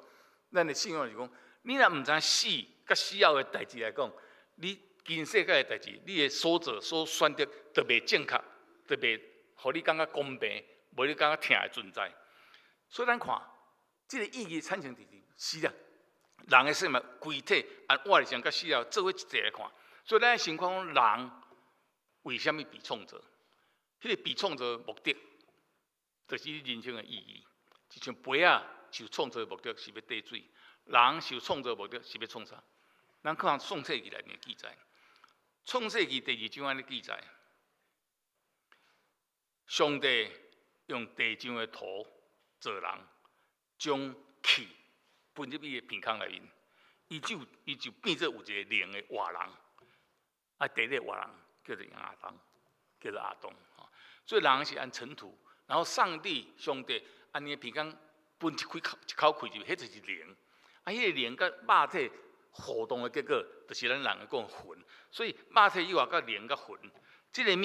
咱的信仰是講，你若毋知死，佮死後的代誌來講，你今世界的代誌，你的所做所選擇都袂正確，都袂予你感覺公平，無你感覺疼的存在。所以咱看，這個意義產生佇佇死了，人的生命規體按活的時陣佮死了做伙一齊來看。所以咱先看講人為啥物被創造？彼個被創造的目的，就是人生的意義。就像杯仔受創造的目的是欲綴水，人受創造的目的是欲創啥？咱看創世記內面記載，創世記第二章按呢記載，上帝用地上的土造人，將氣噴入伊的鼻孔內面，伊就變做有一個靈的活人，啊，第一個活人叫做亞當，叫做亞當。所以人是按塵土，然後上帝上帝按伊的鼻孔噴一口氣入去，彼就是靈。啊，彼個靈佮肉體互動的結果，就是咱人的講魂。所以肉體以外佮靈佮魂，這個物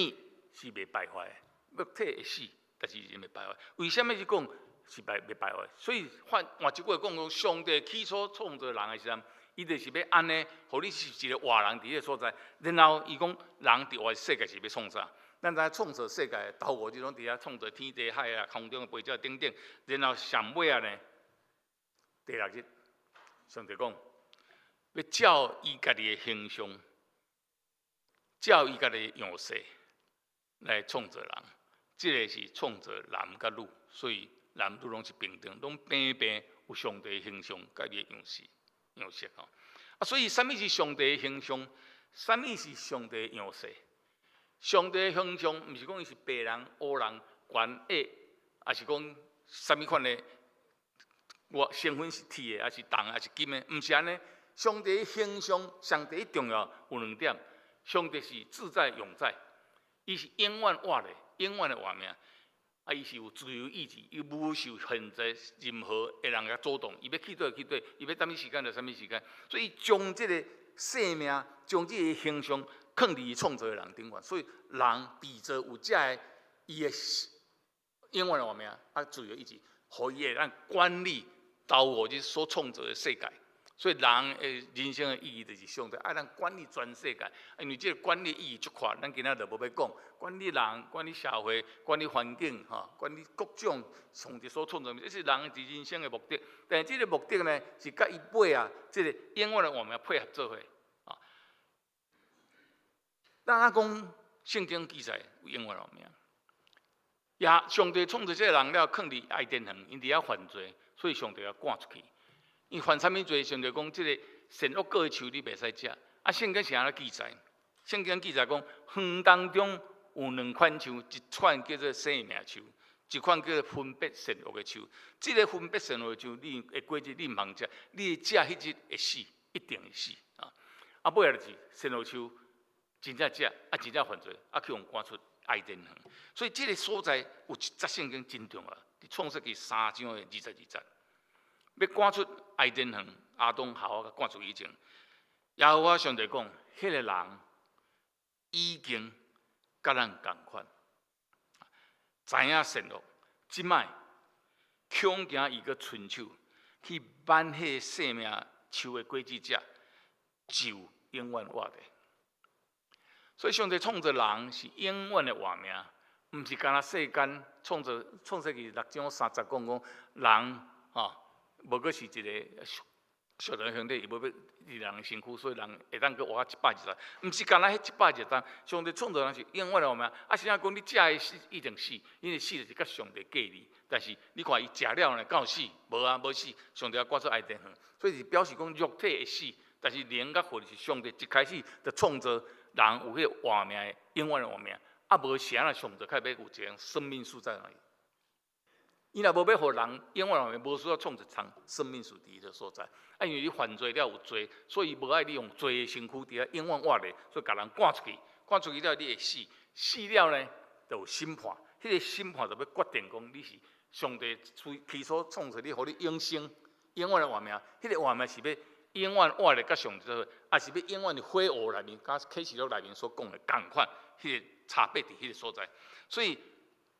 是袂敗壞的，肉體會死，但是是袂敗壞。為啥物是講是袂袂敗壞？所以換換一句話講講，上帝起初創造人的時陣，伊就是欲按呢，予你是一個活人佇彼個所在。然後伊講人佇活世界是欲創啥？咱知創造世界頭五日攏佇遐創造天地海啊、空中的飛鳥等等。然後上尾仔呢，第六日，上帝講欲照伊家己的形象，照伊家己的樣式來創造人。這個是創造男佮女，所以男女攏是平等，攏平平有上帝的形象佮伊的樣式樣式吼。啊，所以啥物是上帝的形象？啥物是上帝的樣式？上帝的形象，毋是講伊是白人、烏人、懸矮，抑是講啥物款的？我身份是鐵的，抑是銅，抑是金的？毋是按呢。上帝的形象，上第一重要有兩點：上帝是自在永在，伊是永遠活的，永遠的活命。啊，伊是有自由意志，伊無受限制任何的人共阻擋，伊欲去佗就去佗，伊欲啥物時間就啥物時間。所以將這個生命，將這個形象囥佇伊創造的人頂懸，所以人被造有這个伊的永遠的活命，啊，自由意志，予伊會當管理頭五日所創造的世界。所以人的人生的意義就是上帝愛咱管理全世界，因為這個管理意義足闊，咱今仔就無欲講。管理人、管理社會、管理環境，吼，管理各種上帝所創造的，這是人佇人生的目的。但是這個目的呢，是佮伊尾仔，這個永遠的活命配合做伙。啊，咱講聖經記載有永遠的活命，也上帝創造這個人了，囥佇伊甸園，𪜶佇遐犯罪，所以上帝共趕出去。伊犯啥物罪？上帝講，這個善惡果的樹你袂使食。啊，聖經是按呢記載？聖經記載講，園當中有兩款樹，一款叫做生命樹，一款叫做分別善惡的樹。這個分別善惡的樹，你的果子你毋通食，你食彼日會死，一定會死啊！啊，尾仔就是善惡樹，真正食，啊，真正犯罪，啊，去予趕出伊甸園。所以這個所在有一節聖經真重要，佇創世記三章的22節。欲趕出伊甸園，亞當夏娃共趕出以前，耶和華上帝講，彼個人已經佮咱仝款，知影善惡，這擺恐驚伊閣伸手去挽彼個生命樹的果子食，就永遠活的。所以上帝創造人是永遠的活命，毋是干焦世間創造創世記六章三節講講人吼。無過是一個上帝兄弟伊無欲佇人的身軀，所以人會當閣活一百二十，毋是干焦彼一百二十冬。上帝創造人是永遠的活命，啊，是按怎講你食的死一定死，因為死就是佮上帝隔離。但是你看伊食了呢，敢有死？無啊，無死。上帝趕出伊甸園，所以是表示講肉體會死，但是靈佮魂是上帝一開始就創造人有彼個活命的，永遠的活命。啊，無是按怎上帝較欲有一個生命樹在哪裡？伊若無欲予人永遠活命，無需要創一叢生命樹佇彼個所在。啊，因為你犯罪了有罪，所以無愛你用罪的身軀佇遐永遠活咧，所以共人趕出去，趕出去了你會死，死了呢就有審判。彼個審判就欲決定講你是上帝起初創造你，予你永生、永遠的活命。彼個活命是欲永遠活咧，佮上帝做伙，抑是欲永遠佇火湖內面，佮啟示錄內面所講的仝款，彼個差別佇彼個所在。所以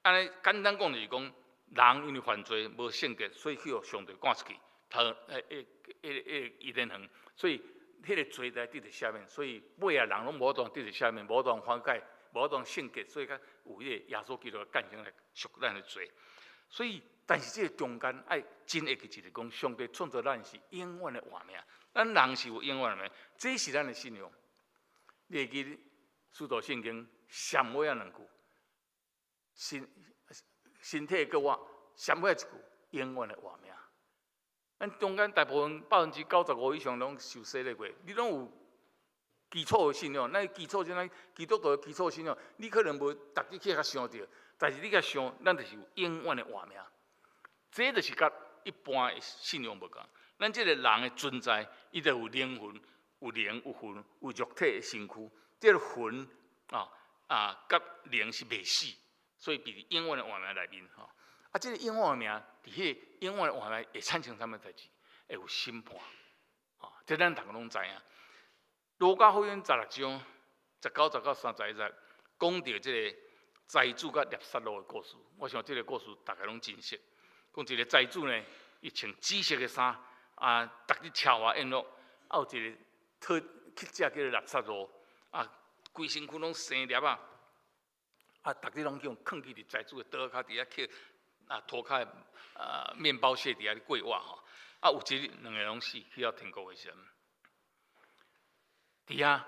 按呢簡單講就是講，人因為犯罪無聖潔，所以去予上帝趕出去，頭彼個伊甸園，所以彼個罪才得著赦免，所以尾仔人攏無法度得著赦免，無法度悔改，無法度聖潔，所以才有彼個耶穌基督的誕生來贖咱的罪。所以，但是這個中間愛真會記一個講，上帝創造咱是永遠的活命，咱人是有永遠的命，這是咱的信仰。你會記使徒聖經上尾仔兩句，身體閣活，上尾一句永遠的活命。咱中間大部分95%以上攏受洗禮過，你攏有基礎的信仰。咱基礎這基督徒的基礎信仰，你可能無逐日去遐想著，但是你共想，咱就是有永遠的活命。這就是佮一般的信仰無仝。咱這個人的存在，伊就有靈魂、有靈、有魂、有肉體的身軀。這個魂啊，佮靈是袂死。所以，佇永遠的活命內面吼，啊，這個永遠的命，佇彼個永遠的活命會產生啥物代誌？會有審判，吼，這咱逐个攏知影。路加福音16章19、19、31節，講著這个財主佮納撒路的故事。我想這个故事逐家攏真熟。講一个財主呢，伊穿紫色的衫，啊，逐日奢華宴樂，啊，有一个討乞者叫做納撒路，啊，規身軀攏生粒仔。啊！逐日攏去予囥去佇財主的桌跤佇遐乞啊，塗跤啊麵包屑佇遐咧過活吼。啊，有一日兩个攏死去到天國的時陣，佇遐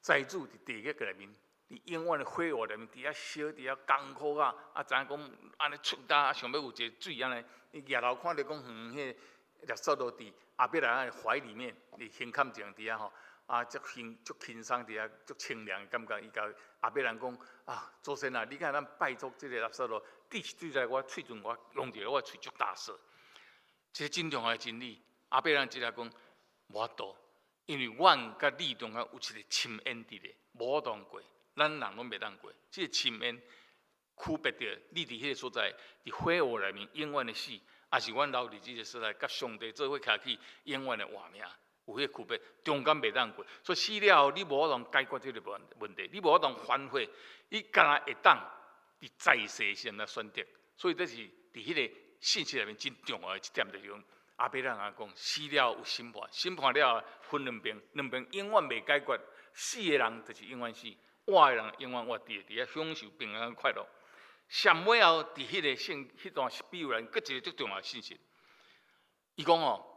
財主佇地獄內面，佇永遠的火湖內面，佇遐燒，佇遐艱苦啊！啊，知影講按呢出焦，想欲有一个水按呢，伊舉頭看著講遠彼個納撒路佇亞伯拉罕的懷裡面，佇胸坎前佇遐吼。啊，足輕足輕鬆佇遐，足清涼的感覺。伊共亞伯蘭講：啊，祖先啊，你敢會當拜託這个納撒路，滴一水來我喙唇，我用著我喙足焦燥。這个真重要的真理。亞伯蘭直接講：無法度，因為阮佮你中間有一个深淵佇咧，無法度過，咱人攏袂當過。這个深淵區別著你佇彼个所在，佇火湖內面永遠的死，抑是阮留佇這个所在，佮上帝做伙徛起永遠的活命。有彼个區別，中間袂當過，所以死了後你無法度解決這个問題，你無法度反悔，你干焦會當佇在世時陣來選擇，所以這是佇彼个信息內面真重要的一點，就是講亞伯拉罕講死了有審判，審判了後分兩邊，兩邊永遠袂解決，死的人就是永遠死，活的人永遠活佇佇遐享受平安快樂。上尾後佇彼个聖彼段比喻內閣一个足重要的信息，伊講哦。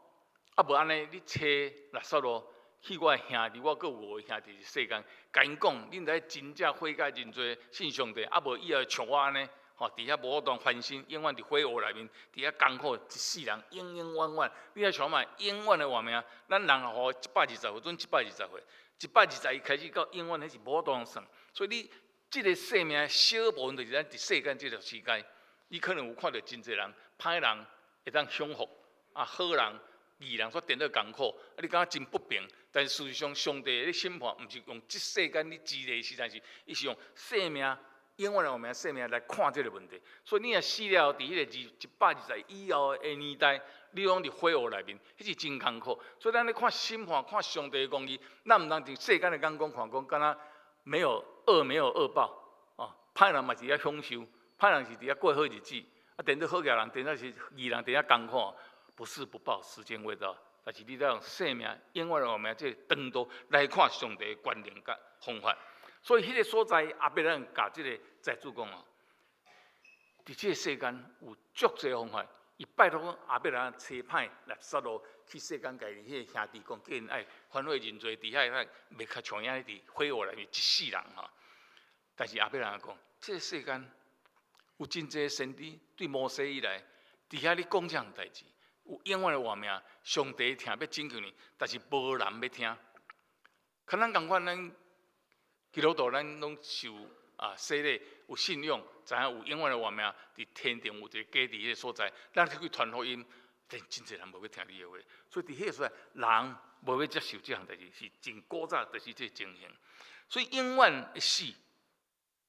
啊，無按呢，你揣納撒路去我的兄弟，我閣有五个兄弟佇世間，共𪜶講，恁知真正悔改認罪，信上帝，啊無以後像我按呢，吼，佇遐無法度翻身，永遠佇火湖內面，佇遐艱苦一世人，永永遠遠。你愛想覓，永遠的活命，咱人予一百二十歲，準一百二十歲，121開始到永遠，彼是無法度算。所以你這个生命小部分，就是咱佇世間這个時間，你可能有看著真濟人，歹人會當享福，啊，好人，義人煞顛倒艱苦，啊！你感覺真不平，但是事實上，上帝咧審判，毋是用這世間你知的時陣是，伊是用生命永遠的活命生命來看這个問題。所以你若死了後，佇彼个120以後的年代，你攏佇火湖內面，彼是真艱苦。所以咱咧看審判，看上帝的公義，咱毋通佇世間的眼光看，講敢若沒有惡沒有惡報，哦，歹人嘛是遐享受，歹人是佇遐過好日子，啊，顛倒好額人，顛倒是義人佇遐艱苦。不是不報，時間未到。但是你得用生命永遠的活命這个長度來看上帝的權能佮方法。所以彼个所在，亞伯拉罕共這个財主講哦，佇這个世間有足濟方法。伊拜託講亞伯拉罕差派納撒路去世間共彼个兄弟講，叫𪜶愛反悔認罪，佇遐袂較像影佇火湖內面一世人吼。但是亞伯拉罕講，這個世間有真濟先知對摩西以來，佇遐咧講這項代誌，有永遠的活命，上帝聽欲拯救你，但是無人欲聽。可咱仝款，咱基督徒咱攏受啊洗禮，有信仰，知影有永遠的活命，佇天堂有一個家佇彼個所在，咱去傳福音，但真濟人無欲聽你的話，所以佇彼個所在，人無欲接受這項代誌，是真古早就是這個情形。所以永遠的死，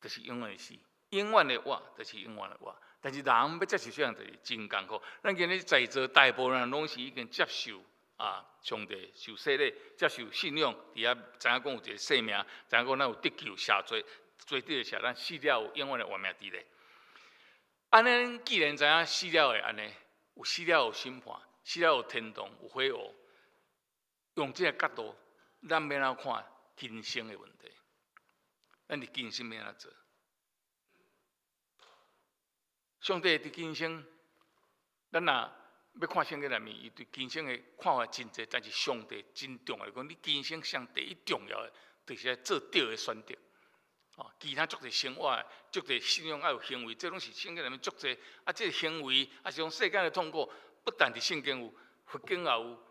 就是永遠的死；永遠的活，就是永遠的活。但是人欲接受這項代誌真艱苦。咱今日在座大部分人攏是已經接受啊，上帝受洗禮，接受信仰，佇遐知影講有一個生命，知影講咱有得救赦罪，罪得赦，咱死了有永遠的活命佇咧。按呢，既然知影死了會按呢，有死了有審判，死了有天堂，有火湖，用這個角度，咱欲按怎看今生的問題？咱佇今生欲按怎做？上帝佇今生，咱若欲看聖經內面，伊對今生的看法真濟，但是上帝真重要，講你今生上第一重要的，就是愛做對的選擇。哦，其他足濟生活，足濟信仰愛有行為，這攏是聖經內面足濟。啊，這個行為，啊是講世間的痛苦，不但佇聖經有，佛經也有，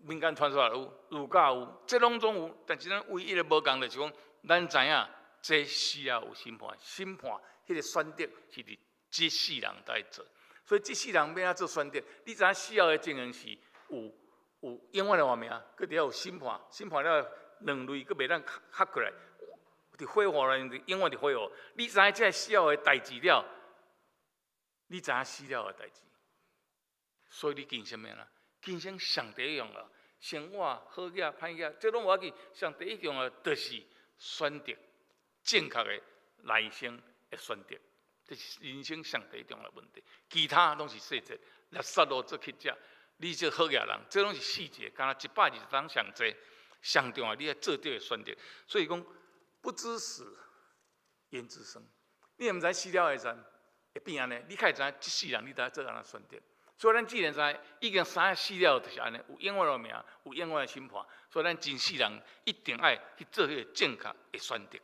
民間傳說也有，儒家有，這攏總有。但是咱唯一的無仝就是講，咱知影這死後有審判，審判彼個選擇是佇這世人愛做。所以這世人欲按怎做選擇？你知影死後的情形是有永遠的活命，閣佇遐有審判，審判了兩類，閣袂當合過來。佇火湖內面，永遠佇火湖。你知影這死後的代誌了？你知影死了的代誌？所以你今生欲按怎？今生上第一重要，生活好額歹額，這攏無要緊。上第一重要就是選擇正確的來生的選擇，這是人生上第一重要的問題。其他攏是細節，拉撒路做乞食，你做好額人，這攏是細節，敢若120冬上濟，上重要你愛做對的選擇。所以講，不知死，焉知生？你毋知死了的時陣會變按呢？你較會知影這世人你著愛做按怎選擇。所以咱既然知已經知影死了就是按呢，有永遠的命，有永遠的審判。所以咱今世人一定愛去做彼個正確的選擇。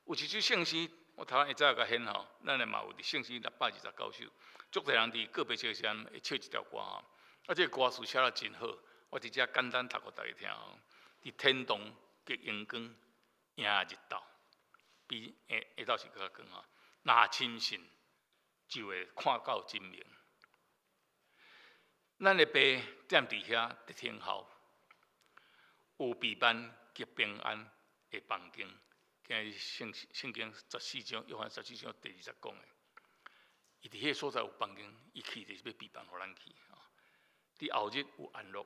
有一首聖詩，我頭下早共獻吼，咱的嘛有佇聖詩629首，足濟人佇告別式的時陣會唱一條歌吼。啊，這個歌詞寫得真好，我佇遮簡單讀予大家聽吼。佇天堂極榮光。迎日晝，比下下晝是閣較光吼。若深信就會看到真明。咱的爸踮佇遐佇等候，有備辦極平安的房間。今日聖聖經十四章，約翰十四章第二節講的，伊佇彼個所在有房間，伊去就是欲備辦予咱去。佇後日有安樂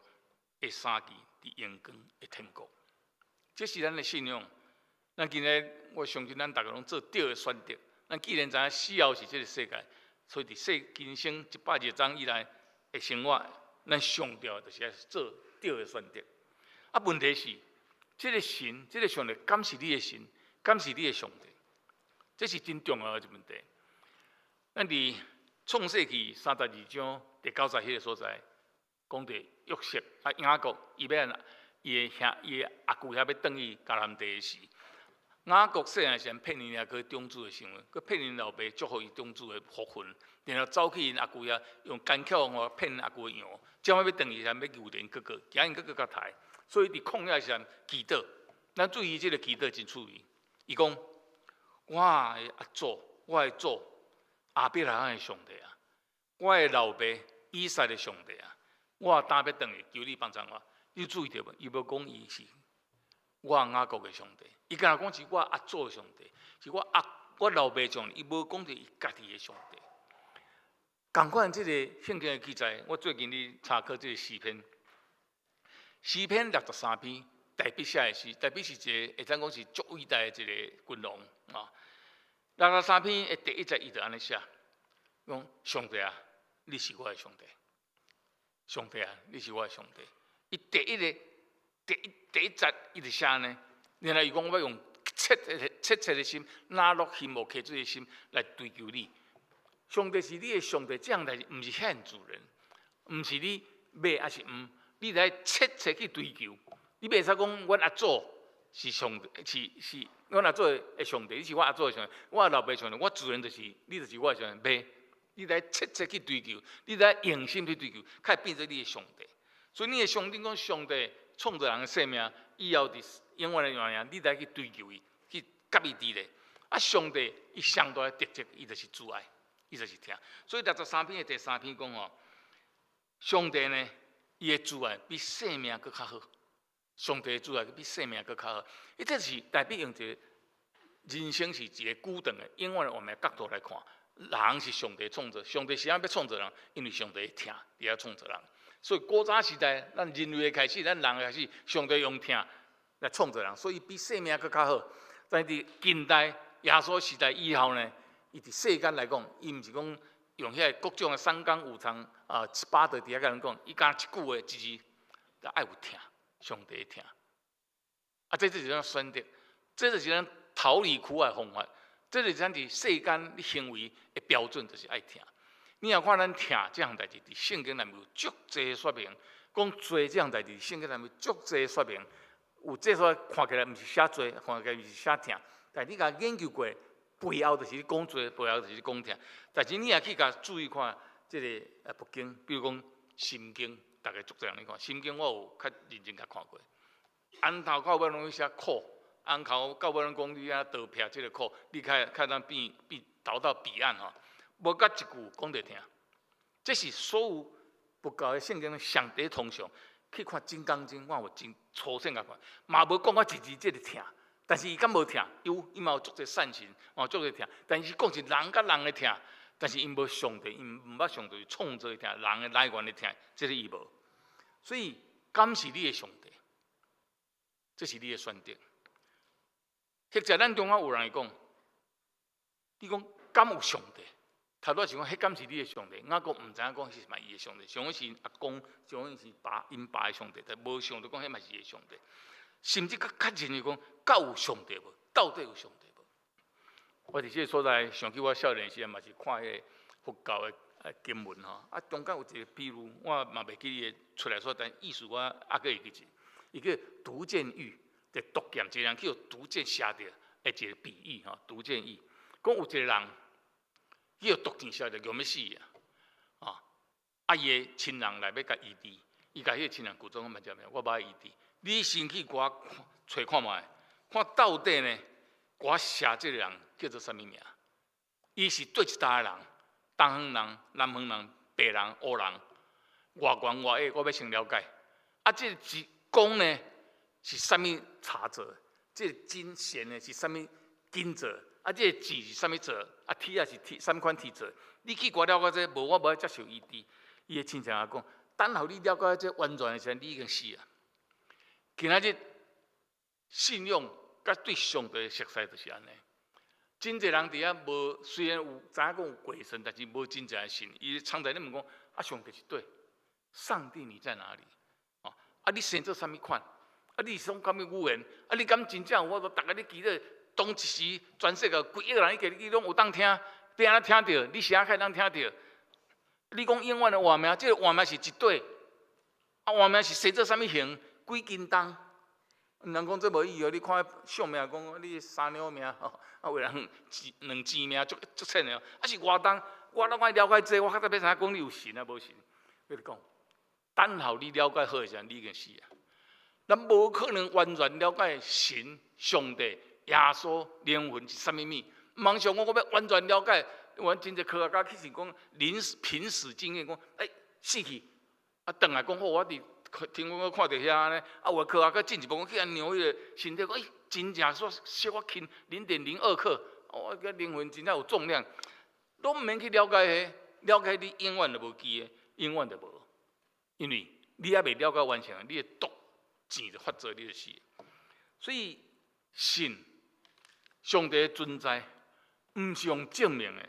的三期，佇榮光的天國。這是咱的信仰。咱今日我相信咱逐个攏做對的選擇。咱既然知影死後是這個世界，所以佇世今生120章以來的生活，咱上重要就是愛做對的選擇。啊，問題是，這個神，這個上帝，敢是你的神？敢是你的上帝？這是真重要的一個問題。咱佇創世記32章第九節彼個所在，講著約瑟啊雅各，伊欲按伊的兄伊的阿舅遐欲轉去迦南地時，雅各細漢時陣騙𪜶阿哥長子的身份，閣騙𪜶老爸祝福伊長子的福分，然後走去𪜶阿舅遐用奸巧方法騙𪜶阿舅的羊，這擺欲轉去時陣欲誘𪜶哥哥，驚𪜶哥哥共刣，所以佇曠野時陣祈禱。咱注意這個祈禱真趣味，伊講：我的阿祖，我的祖亞伯拉罕的上帝啊，我的老爸以撒的上帝啊，我今欲轉去，求你幫贊我。你注意著無？伊無講伊是我雅各的上帝，伊敢若講是我阿祖的上帝，是我阿我老爸上帝，伊無講著伊家己的上帝。仝款這個聖經的記載，我最近咧查考這個詩篇，詩篇63篇，大衛寫的詩，大衛是一個會當講是足偉大的一個君王啊。六十三篇的第一節，伊就按呢寫，講上帝啊，你是我的上帝，上帝啊，你是我的上帝。伊第一个第一第一節，伊就寫按呢，然後伊講我欲用切切切的心，哪落心無溪水的心來追求你。上帝是你的上帝，這項代誌毋是限主人，毋是你欲抑是毋，你來切切去追求。你袂使講阮阿祖是上帝，是阮阿祖的上帝，你是我阿祖的上帝，我老爸上帝，我自然就是你，就是我的上帝。袂，你來切切去追求，你來用心去追求，才會變做你的上帝。所以你的上帝講上帝創造人的生命，以後佇永遠的活命，你來去追求伊，去佮伊佇咧。啊，上帝伊上大的特質，伊就是慈愛，伊就是疼。所以63篇的第三篇講吼，上帝呢，伊的慈愛比生命閣較好。上帝的慈愛比生命閣較好。伊這是代表用一個人生是一個久長的、永遠的活命角度來看，人是上帝創造，上帝是按怎欲創造人？因為上帝疼，佇遐創造人。所以古早時代，咱人類的開始，咱人的開始，上帝用疼來創造人，所以比生命閣較好。但佇近代耶穌時代以後呢，伊佇世間來講，伊毋是講用遐個各種的三綱五常啊，七八道佇遐共人講，伊干焦一句話一字，就愛有疼，上帝的疼。啊，這就是咱選擇，這就是咱逃離苦海的方法，這就是咱佇世間你行為的標準，就是愛疼。你若看咱疼這項代誌，佇聖經內面有足濟說明，講罪這項代誌，聖經內面足濟說明，有這說看起來毋是寫罪，看起來毋是寫疼，但你共研究過，背後就是咧講罪，背後就是咧講疼。但是你若去共注意看這个佛經，比如講《心經》，逐家足濟人咧看《心經》，我有較認真共看過。按頭到尾攏寫苦，按頭到尾攏講你按怎逃避這个苦，你較較當變變逃到彼岸吼。無佮一句講著疼，這是所有佛教的聖經上第通常去看《金剛經》，我有真粗淺共看，嘛無講過一字這个疼，但是伊敢無疼？有，伊嘛有足濟善行，嘛有足濟疼，但是講是人佮人的疼，但是𪜶無上帝，𪜶毋捌上帝創造的疼，人的來源的疼，這个伊無。所以，敢是你的上帝？這是你的選擇。或者咱中間有人會講，你講敢有上帝？頭拄仔是講，彼敢是你的上帝？我閣毋知影講彼是嘛伊的上帝，想講是阿公，想講是爸𪜶爸的上帝，但無想著講彼嘛是伊的上帝。甚至閣較認真講，敢有上帝無？到底有上帝無？我佇這个所在想起我少年時陣嘛是看彼個佛教的經文吼，啊中間有一個比喻，我嘛袂記得出來說，但意思我猶閣會記住。伊叫毒箭喻，就毒箭，一個人去予毒箭射著的一個比喻吼，毒箭喻，講有一個人，去予毒箭射著，欲欲死啊！啊，伊的親人來欲共醫治，伊共彼个親人拒絕講莫食命，我無愛醫治。你先去共我揣看覓，看到底呢？共我射這个人叫做啥物名？伊是佗一搭的人，東方人、南方人、白人、烏人，偌懸偌矮，我欲先了解。啊，這个一弓呢是啥物柴做的？這个針線呢是啥物金做？啊，這个箭是啥物做？啊，鐵仔是鐵啥物款鐵做？你去共我了解這，無我無愛接受醫治。伊的親戚共講，等予你了解這完全的時陣，你已經死啊！今仔日信仰佮對上帝的熟似就是按呢。真濟人佇遐無，雖然有知影講有鬼神，但是無真正的信。伊常在咧問講：啊，上帝佇佗？上帝你在哪裡？哦，啊，你生做啥物款？啊，你是講啥物語言？啊，你敢真正有法度？逐家咧祈禱，當一時全世界幾億人去，你攏有當聽？你按怎聽著？你是按怎會當聽著？你講永遠的活命，這个活命是一塊？啊，活命是生做啥物形？幾斤重？人講這無意義哦！你看相命講你三兩命，啊有人一兩錢命足足淺的哦。啊是偌重？我攏愛了解這個，我較早欲知影講你有神啊無神。我跟你講，等候你了解好的時陣，你已經死啊！咱無可能完全了解神、上帝、耶穌、靈魂是啥物物。毋通想講我欲完全了解，阮真濟科學家其實講臨瀕死經驗講，欸，死去啊，轉來講好，我佇天空看著遐呢，啊，有的科學家進一步講去按量彼個身體，講欸，真正說小可輕0.02克，哦，個靈魂真正有重量，攏毋免去了解彼，了解你永遠就無機會，永遠就無，因為你猶未了解完成，你的毒箭就發作，你就死。所以信上帝的存在，毋是用證明的，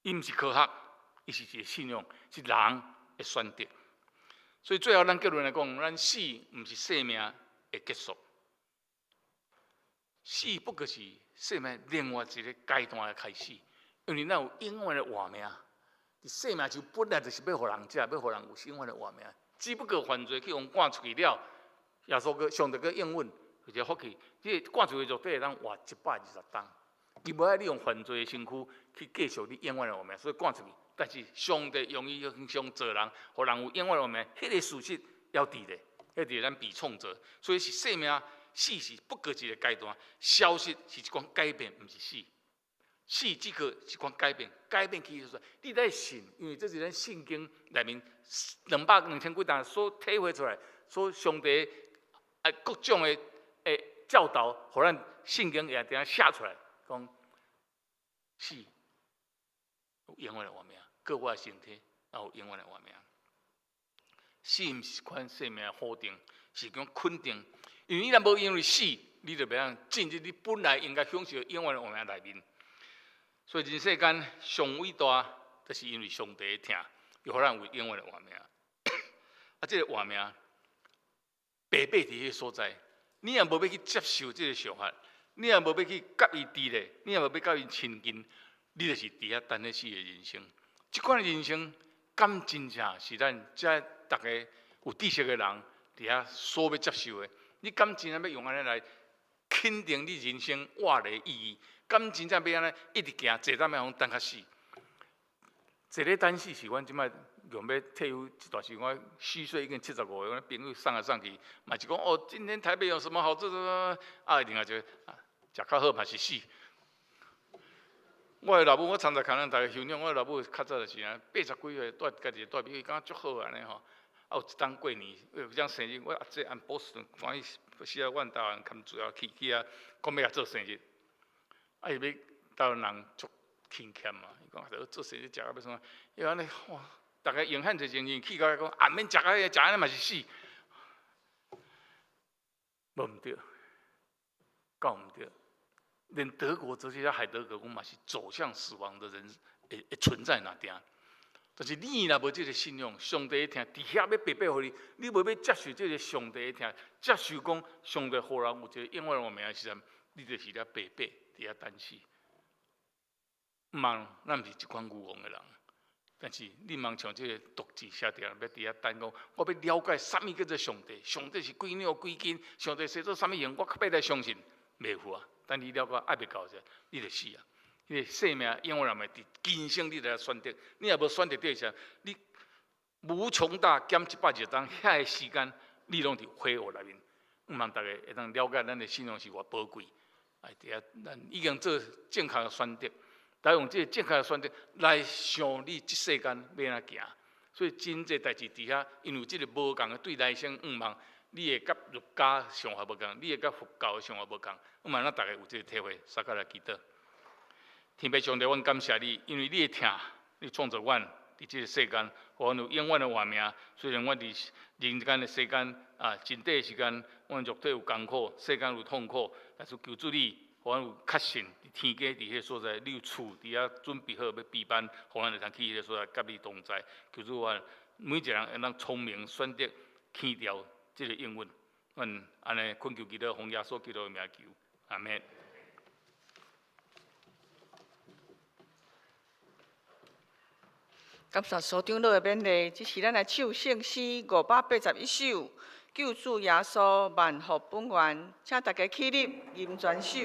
伊毋是科學，伊是一個信仰，是人的選擇。所以最後，咱結論來講，咱死毋是生命的結束，死不過是生命另外一个階段的開始。因為咱有永遠的活命，佇生命樹本來就是欲予人食，欲予人有永遠的活命。只不過犯罪去予趕出去了，耶穌閣上帝閣應允，一個福氣，這個趕出去肉體會當活120冬。伊無愛你用犯罪的身軀去繼續你永遠的活命，所以趕出去。但是上帝用伊形象造人，予人有永遠的活命，彼個事實猶佇咧，彼佇咱被創造，所以是生命死是不過一個階段，消失是一款改變，毋是死。死只過一款改變，改變其實就是你愛信，因為這是咱聖經內面2000幾冬所體會出來，所上帝啊各種的教導，予咱聖經也定寫出來，講死有永遠的活命，閣我的身體也有永遠的活命。死毋是一款生命的否定，是講肯定。因為你若無因為死，你就袂當進入你本來應該享受永遠的活命內面。所以人世間上偉大，就是因為上帝的疼，予咱有永遠的活命。啊，這個活命白白佇彼個所在，你若無欲去接受這個想法，你若無欲去佮伊佇咧，你若無欲佮伊親近，你就是佇遐等咧死的人生。這款的人生，敢真正是咱遮逐个有知識的人佇遐所欲接受的？你敢真正欲用按呢來肯定你人生活的意義？敢真正欲按呢一直行，坐等欲予等較死？坐咧等死是阮這擺用欲退休這段時間，我虛歲已經75歲，阮朋友送來送去，嘛是講哦，今天台北有什麼好做？啊，另外一個食較好嘛是死。我的老母，我常常看咱逐家休養，我的老母較早就是啊，80幾歲蹛家己蹛美，感覺足好按呢吼。啊，有一冬過年，有一生日，我阿姐按波士頓歡喜，死啊，阮台灣含主要去去啊，講欲共做生日。啊，伊欲台灣人足親俭嘛，伊講啊，做生日食到欲創，伊按呢哇，逐家用遐濟錢去到遐講啊，免食啊，食按呢嘛是死，無毋對，敢有毋對？連德國哲學家海德格講嘛是走向死亡的人會存在那定。但是你若無這個信仰，上帝的疼佇遐欲白白予你，你無欲接受這個上帝的疼，接受講上帝予人有一個永遠活命的時陣，你就是咧白白佇遐等死。毋茫，咱毋是這款愚戇的人，但是你毋通像這個獨自寫著欲佇遐等講，我欲了解啥物叫做上帝，上帝是幾兩幾斤，上帝生做啥物形，我較欲來相信，袂赴啊。等你了解愛袂到時，你就死啊！你的生命永遠會佇今生你來選擇，你若無選擇對時，你無窮大減120冬，遐個時間你攏佇火湖內面。毋茫逐家會當了解咱的信仰是偌寶貴，哎，佇遐咱已經做正確的選擇，來用這個正確的選擇來想你這世間欲按怎行。所以真濟代誌佇遐，因為這個無仝的對來生向望，你會佮儒家想法無仝，你會佮佛教的想法無仝。毋茫咱逐家有這個體會，大家來祈禱。天父上帝，阮感謝你，因為你的疼，你創造阮佇這個世間，予阮有永遠的活命。雖然阮佇人間的世間啊，真短的時間，阮肉體有艱苦，世間有痛苦，但是求主你，予阮有確信，佇天家佇彼個所在，你有厝佇遐準備好欲備辦，予阮會通去彼個所在，佮你同在。求主阮每一個人會當聰明選擇去掉這個應允。阮按呢懇求祈禱，奉耶穌基督的名求，阿們。感謝蘇長老的勉勵，這時咱來唱聖詩581首，救主耶穌萬福本源，請大家起立，吟全首。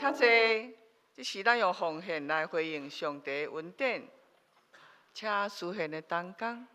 請坐，這是咱用奉獻來回應上帝的恩典，請司獻的同工。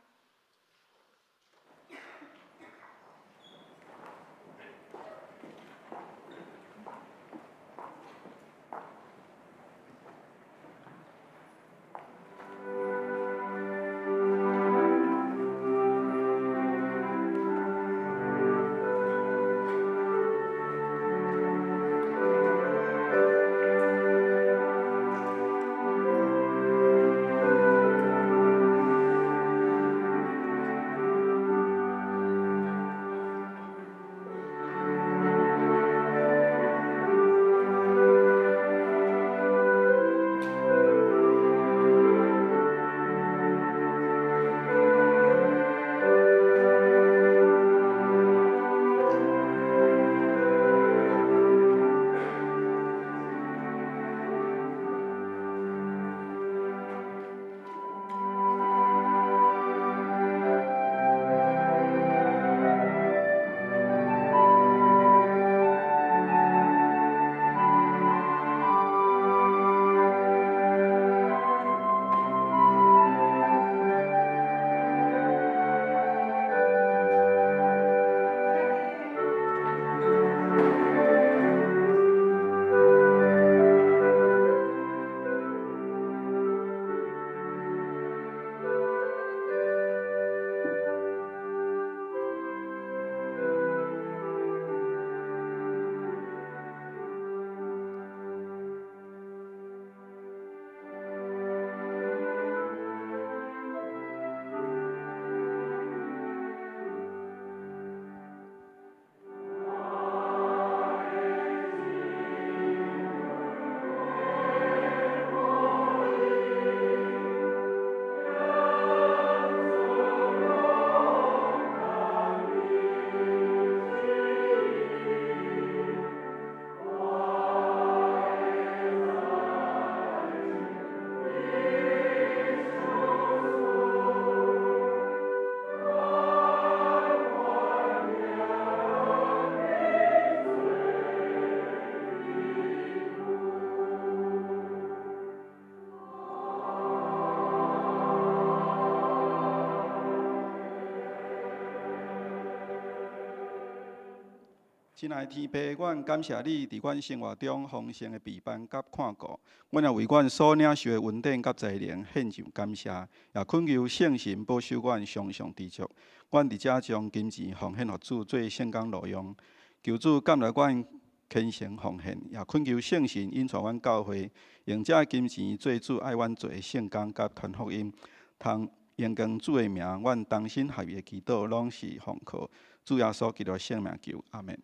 親愛的天父，阮感謝你佇阮生活中豐盛的備辦佮看顧，阮也為阮所領受的恩典佮才能獻上感謝，也懇求聖神保守阮常常知足。阮佇遮將金錢奉獻予主做聖工路用，求主感謝阮虔誠奉獻，也懇求聖神引帶阮教會，用這金錢做主愛阮做的聖工佮傳福音，通榮光主的名。阮同心合意的祈禱，攏是奉靠主耶穌基督的聖名求，阿們。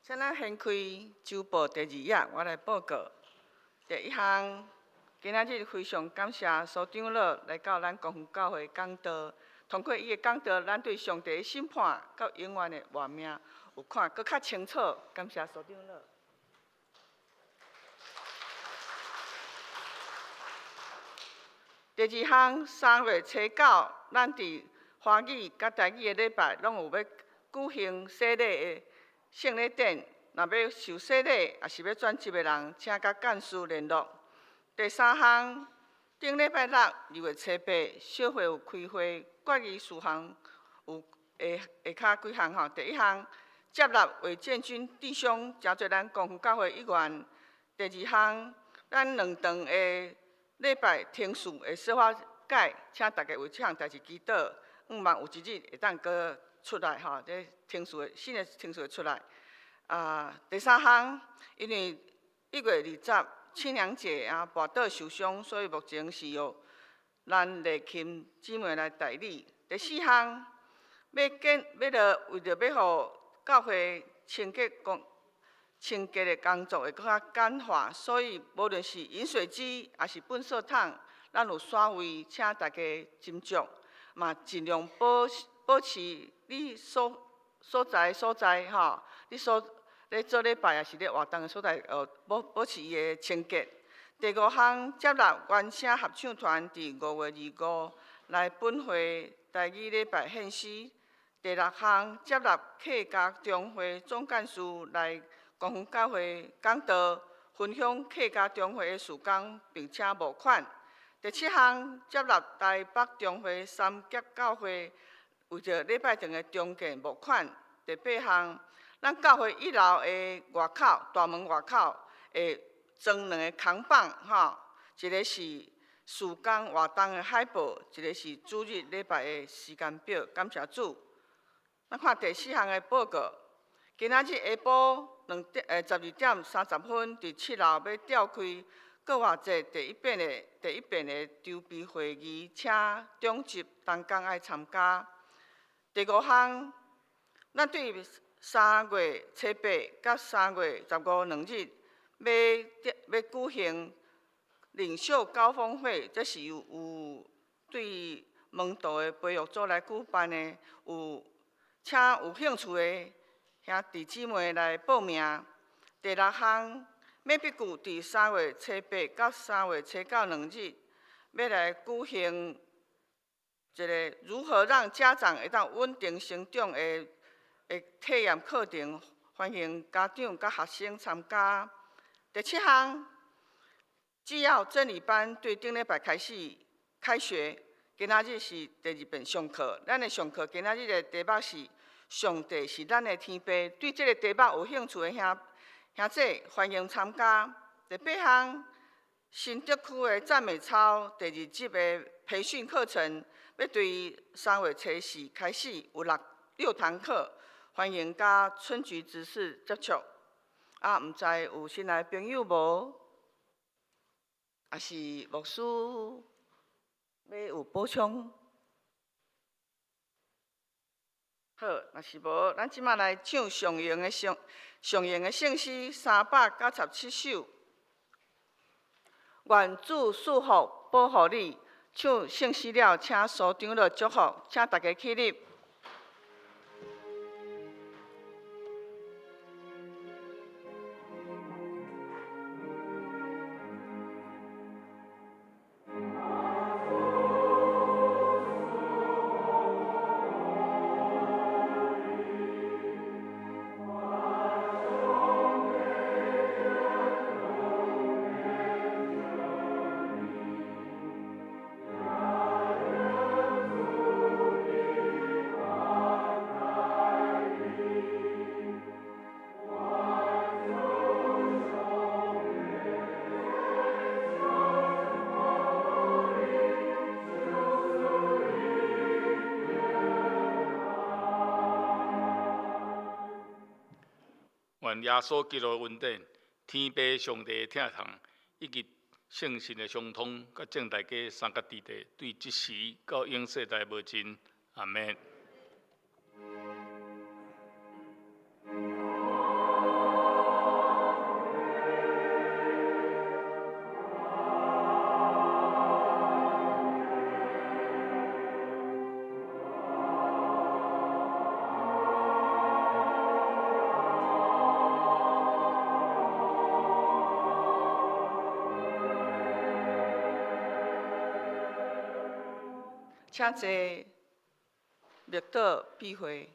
請咱掀開週報第二頁，我來報告。第一項，今仔日非常感謝蘇長老來到咱光復教會講道。通過伊的講道，咱對上帝的審判佮永遠的活命有看閣較清楚。感謝蘇長老。第二項，3月初9，咱佇華語佮台語的禮拜，攏有欲舉行洗禮的聖禮典。若欲受洗禮，抑是欲轉職的人，請佮幹事聯絡。第三項，頂禮拜六2月初8，小會有開會，決議事項有下跤幾項吼。第一項，接納魏建軍弟兄成做咱光復教會一員。第二項，咱兩頓的禮拜程序會小可改，請大家為這項代誌祈禱，向望有一日會當閣出來吼，這程序的新的程序會出來。啊，第三項，因為1月20青娘節啊，跋倒受傷，所以目前是由咱麗琴姊妹來代理。第四項，欲建欲著為著欲予教會清潔工清潔的工作會閣較簡化，所以無論是飲水機抑是糞掃桶，咱有徙位，請大家斟酌，嘛盡量保持你所在所在吼，你所咧做禮拜抑是咧活動的所在，保持伊的清潔。第五項，接納原聲合唱團佇5月25來本會台語禮拜獻詩。第六項，接納客家中會總幹事來光復教會講道，分享客家中會的事工，並且募款。第七項，接納台北中會三峽教會為著禮拜堂的重建募款。第八項，咱教會一樓的外口，大門外口會裝兩个扛棒，吼，一个是事工活動的海報，一个是主日禮拜的時間表。感謝主。咱看第四項的報告，今仔日下晡兩點，12點30分，佇七樓欲召開閣活節第一遍的籌備會議，請長執同工愛參加。第五項，咱對3月初8佮3月15兩日，欲舉行領袖高峰會，這是有對門徒的培育組來舉辦的，有請有興趣的兄弟姊妹來報名。第六項，馬必舊佇3月初8到3月初9兩日，欲來舉行一个如何讓家長會當穩定成長的體驗課程，歡迎家長佮學生參加。第七項，紀要真理班對頂禮拜開始開學，今仔日是第二遍上課。咱的上課今仔日的題目是上帝是咱的天父。對這个題目有興趣的兄弟，歡迎參加。第八項，新竹區的讚美操第二級的培訓課程，欲對3月初4開始，有六堂課，歡迎佮春菊執事接觸。啊，毋知有新來朋友無？抑是牧師欲有補充？好，若是無，咱這擺來唱上榮的聖詩397首。願主賜福保護你。唱聖詩了，請蘇長老祝福，請大家起立。願耶穌基督的恩典、天父上帝的疼痛，以及聖神的相通，佮眾大家三甲弟弟，對這時到永世代無盡。阿們。請坐，默禱閉會。